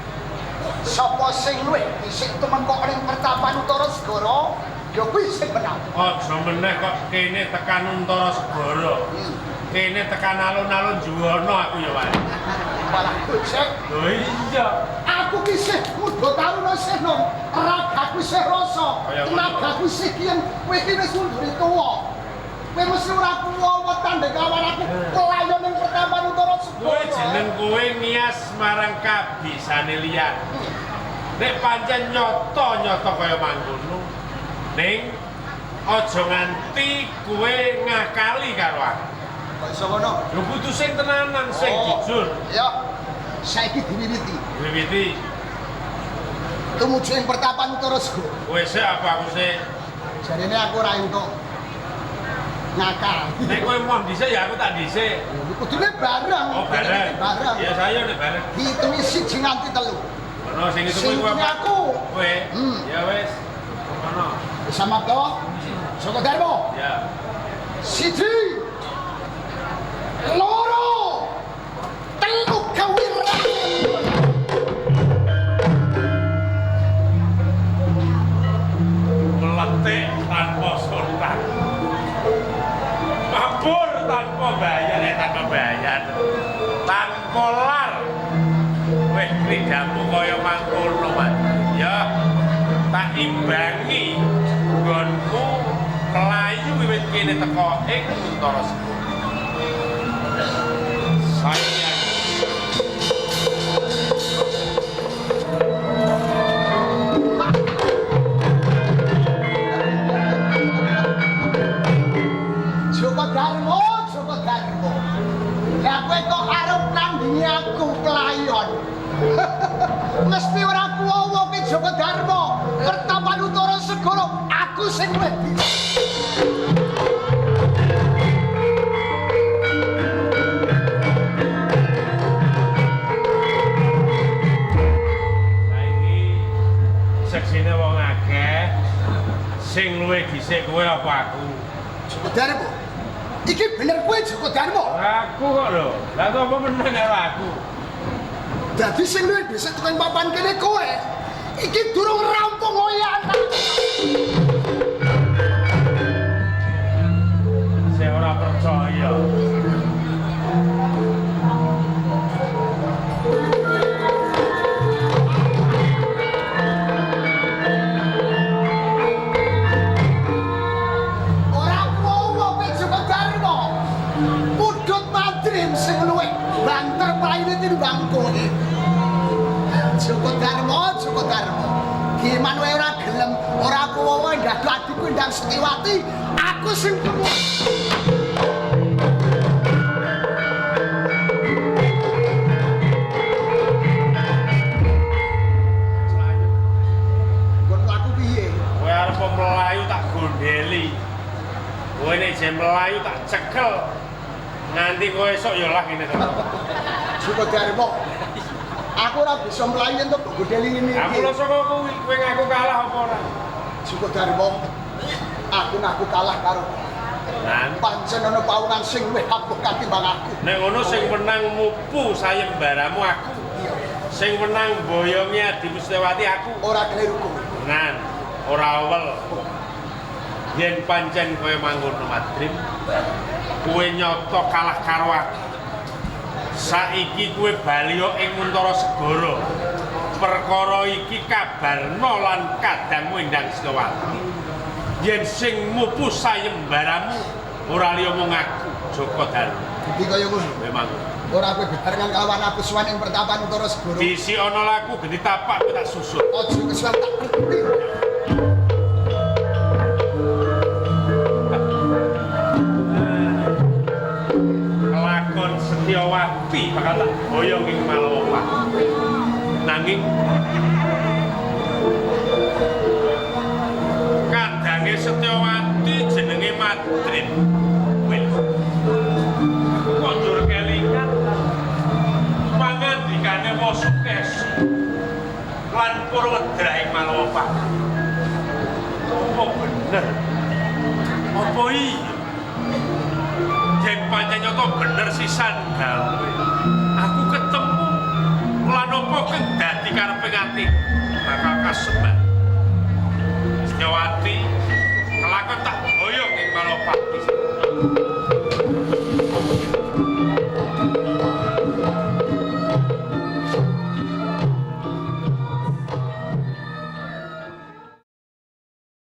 Sapa sing luwih dhisik tumengkok ana ing pertapan Utara Segara, ya kuwi sing menang. Aja meneh kok kene tekan Untara Segara. Kene tekan alun-alun Juwana aku ya, Pak. Malah gojek. Lho iya. Aku ki isih muda taruna isih nom, ragaku isih rasa, tenagaku isih kiyen, kowe ki wis munduri tuwa. Kowe mesti ora kuwawa tandhing lawan aku kelayon ing pertapan Utara Segara. Kowe jeneng kowe ngias marang kabisane liyan. Nek pancen nyata-nyata kaya mangkono, ning aja nganti kowe ngakali karo aku. Kok iso ngono? Lho kudu sing tenanan, sing jujur. Ya. Saiki diwiwiti. Wiwiti. Tumuju ing pertapan Utara Segara. Kowe sik apa aku sik? Jarene aku ora entuk ngakal. Nek kowe moh dhisik ya aku tak dhisik. Kudune bareng. Oh, bareng. Bareng. Ya saya nek bareng. Dihitungi siji nganti telu. Ono sing ngitung kowe apa? Aku. Kowe. Ya wis. Ono. Wis samapta. Joko Darmo. Ya. Siji. Loro. Telu kawirang. Meletik tanpa sultan. Mabur tanpa bayar, tanpa bayar. Tanpa lar. Weh kridamu kaya mangkono, Mas. Ya, tak imbangi nggonmu mlayu wiwit kene teko ing Untara Segara. Sayang. Joko Darmo, Joko Darmo. Lah kowe kok arep nandingi aku kelayon. Mesti ora kuwowo ki Joko Darmo. Pertapan Utara Segara aku sing luwih bisa. Saiki seksine wong akeh sing luwih dhisik kowe apa aku? Joko Darmo. Iki bener kowe Joko Darmo. Aku kok lho. Lah kok apa menang karo aku? Dadi sing luwih dhisik tekan papan kene kowe. Iki durung rampung oyan. Saya ora percaya. Ora kuwowo kowe Joko Darmo. Pudut madrim sing luwih banter praine tinimbang kowe. Joko Darmo, Joko Darmo. Gimana wae ora gelem, ora kuwowo ndaduk adikku Endang Setiawati, aku sing temu. Nggon aku piye? Kowe arep mlayu tak gondeli. Kowe nek jen mlayu tak cekel. Nganti kowe esuk ya lah ngene to. Joko Darmo. Aku ora bisa mlayu entuk gondeli ngene iki. Aku lho saka kuwi, kowe ngaku kalah apa ora? Joko Darmo. Aku ngaku kalah karo kowe. Nan, Pancen ana pawongan sing luwih ampuh katimbang aku. nek ngono sing menang mupu sayembaramu aku. Iya. Sing menang boyonge Adi Mustewati aku. Ora keliru kowe. Nan, ora awel. Yen pancen kowe mangkono Madrim, kowe nyata kalah karo aku. Saiki kowe bali ing Untara Segara. Perkara iki kabarno lan kadangmu Endang Setiawati. Yen sing mupu sayembaramu ora liya mung aku, Joko Darmo. Dadi kaya ngono. Memang. Ora kowe bebarengan kalawan aku suwan ing pertapan Utara Segara. Disi ana laku geni tapak kowe tak susut. Aja kesuwan tak ngerti. Kelakon Setiawati bakal tak boyong ing Malawa. Nanging kadange Setiawati jenenge Madrim. Wis. Aku kok njur kelingan pangandikane Wasukesi lan Purwedra ing Malawa. Apa bener? Apa iya? Yen pancen nyata bener sisan gawe. Aku ketemu lan apa kang dadi kareping ati bakal kasembah. Setyawati,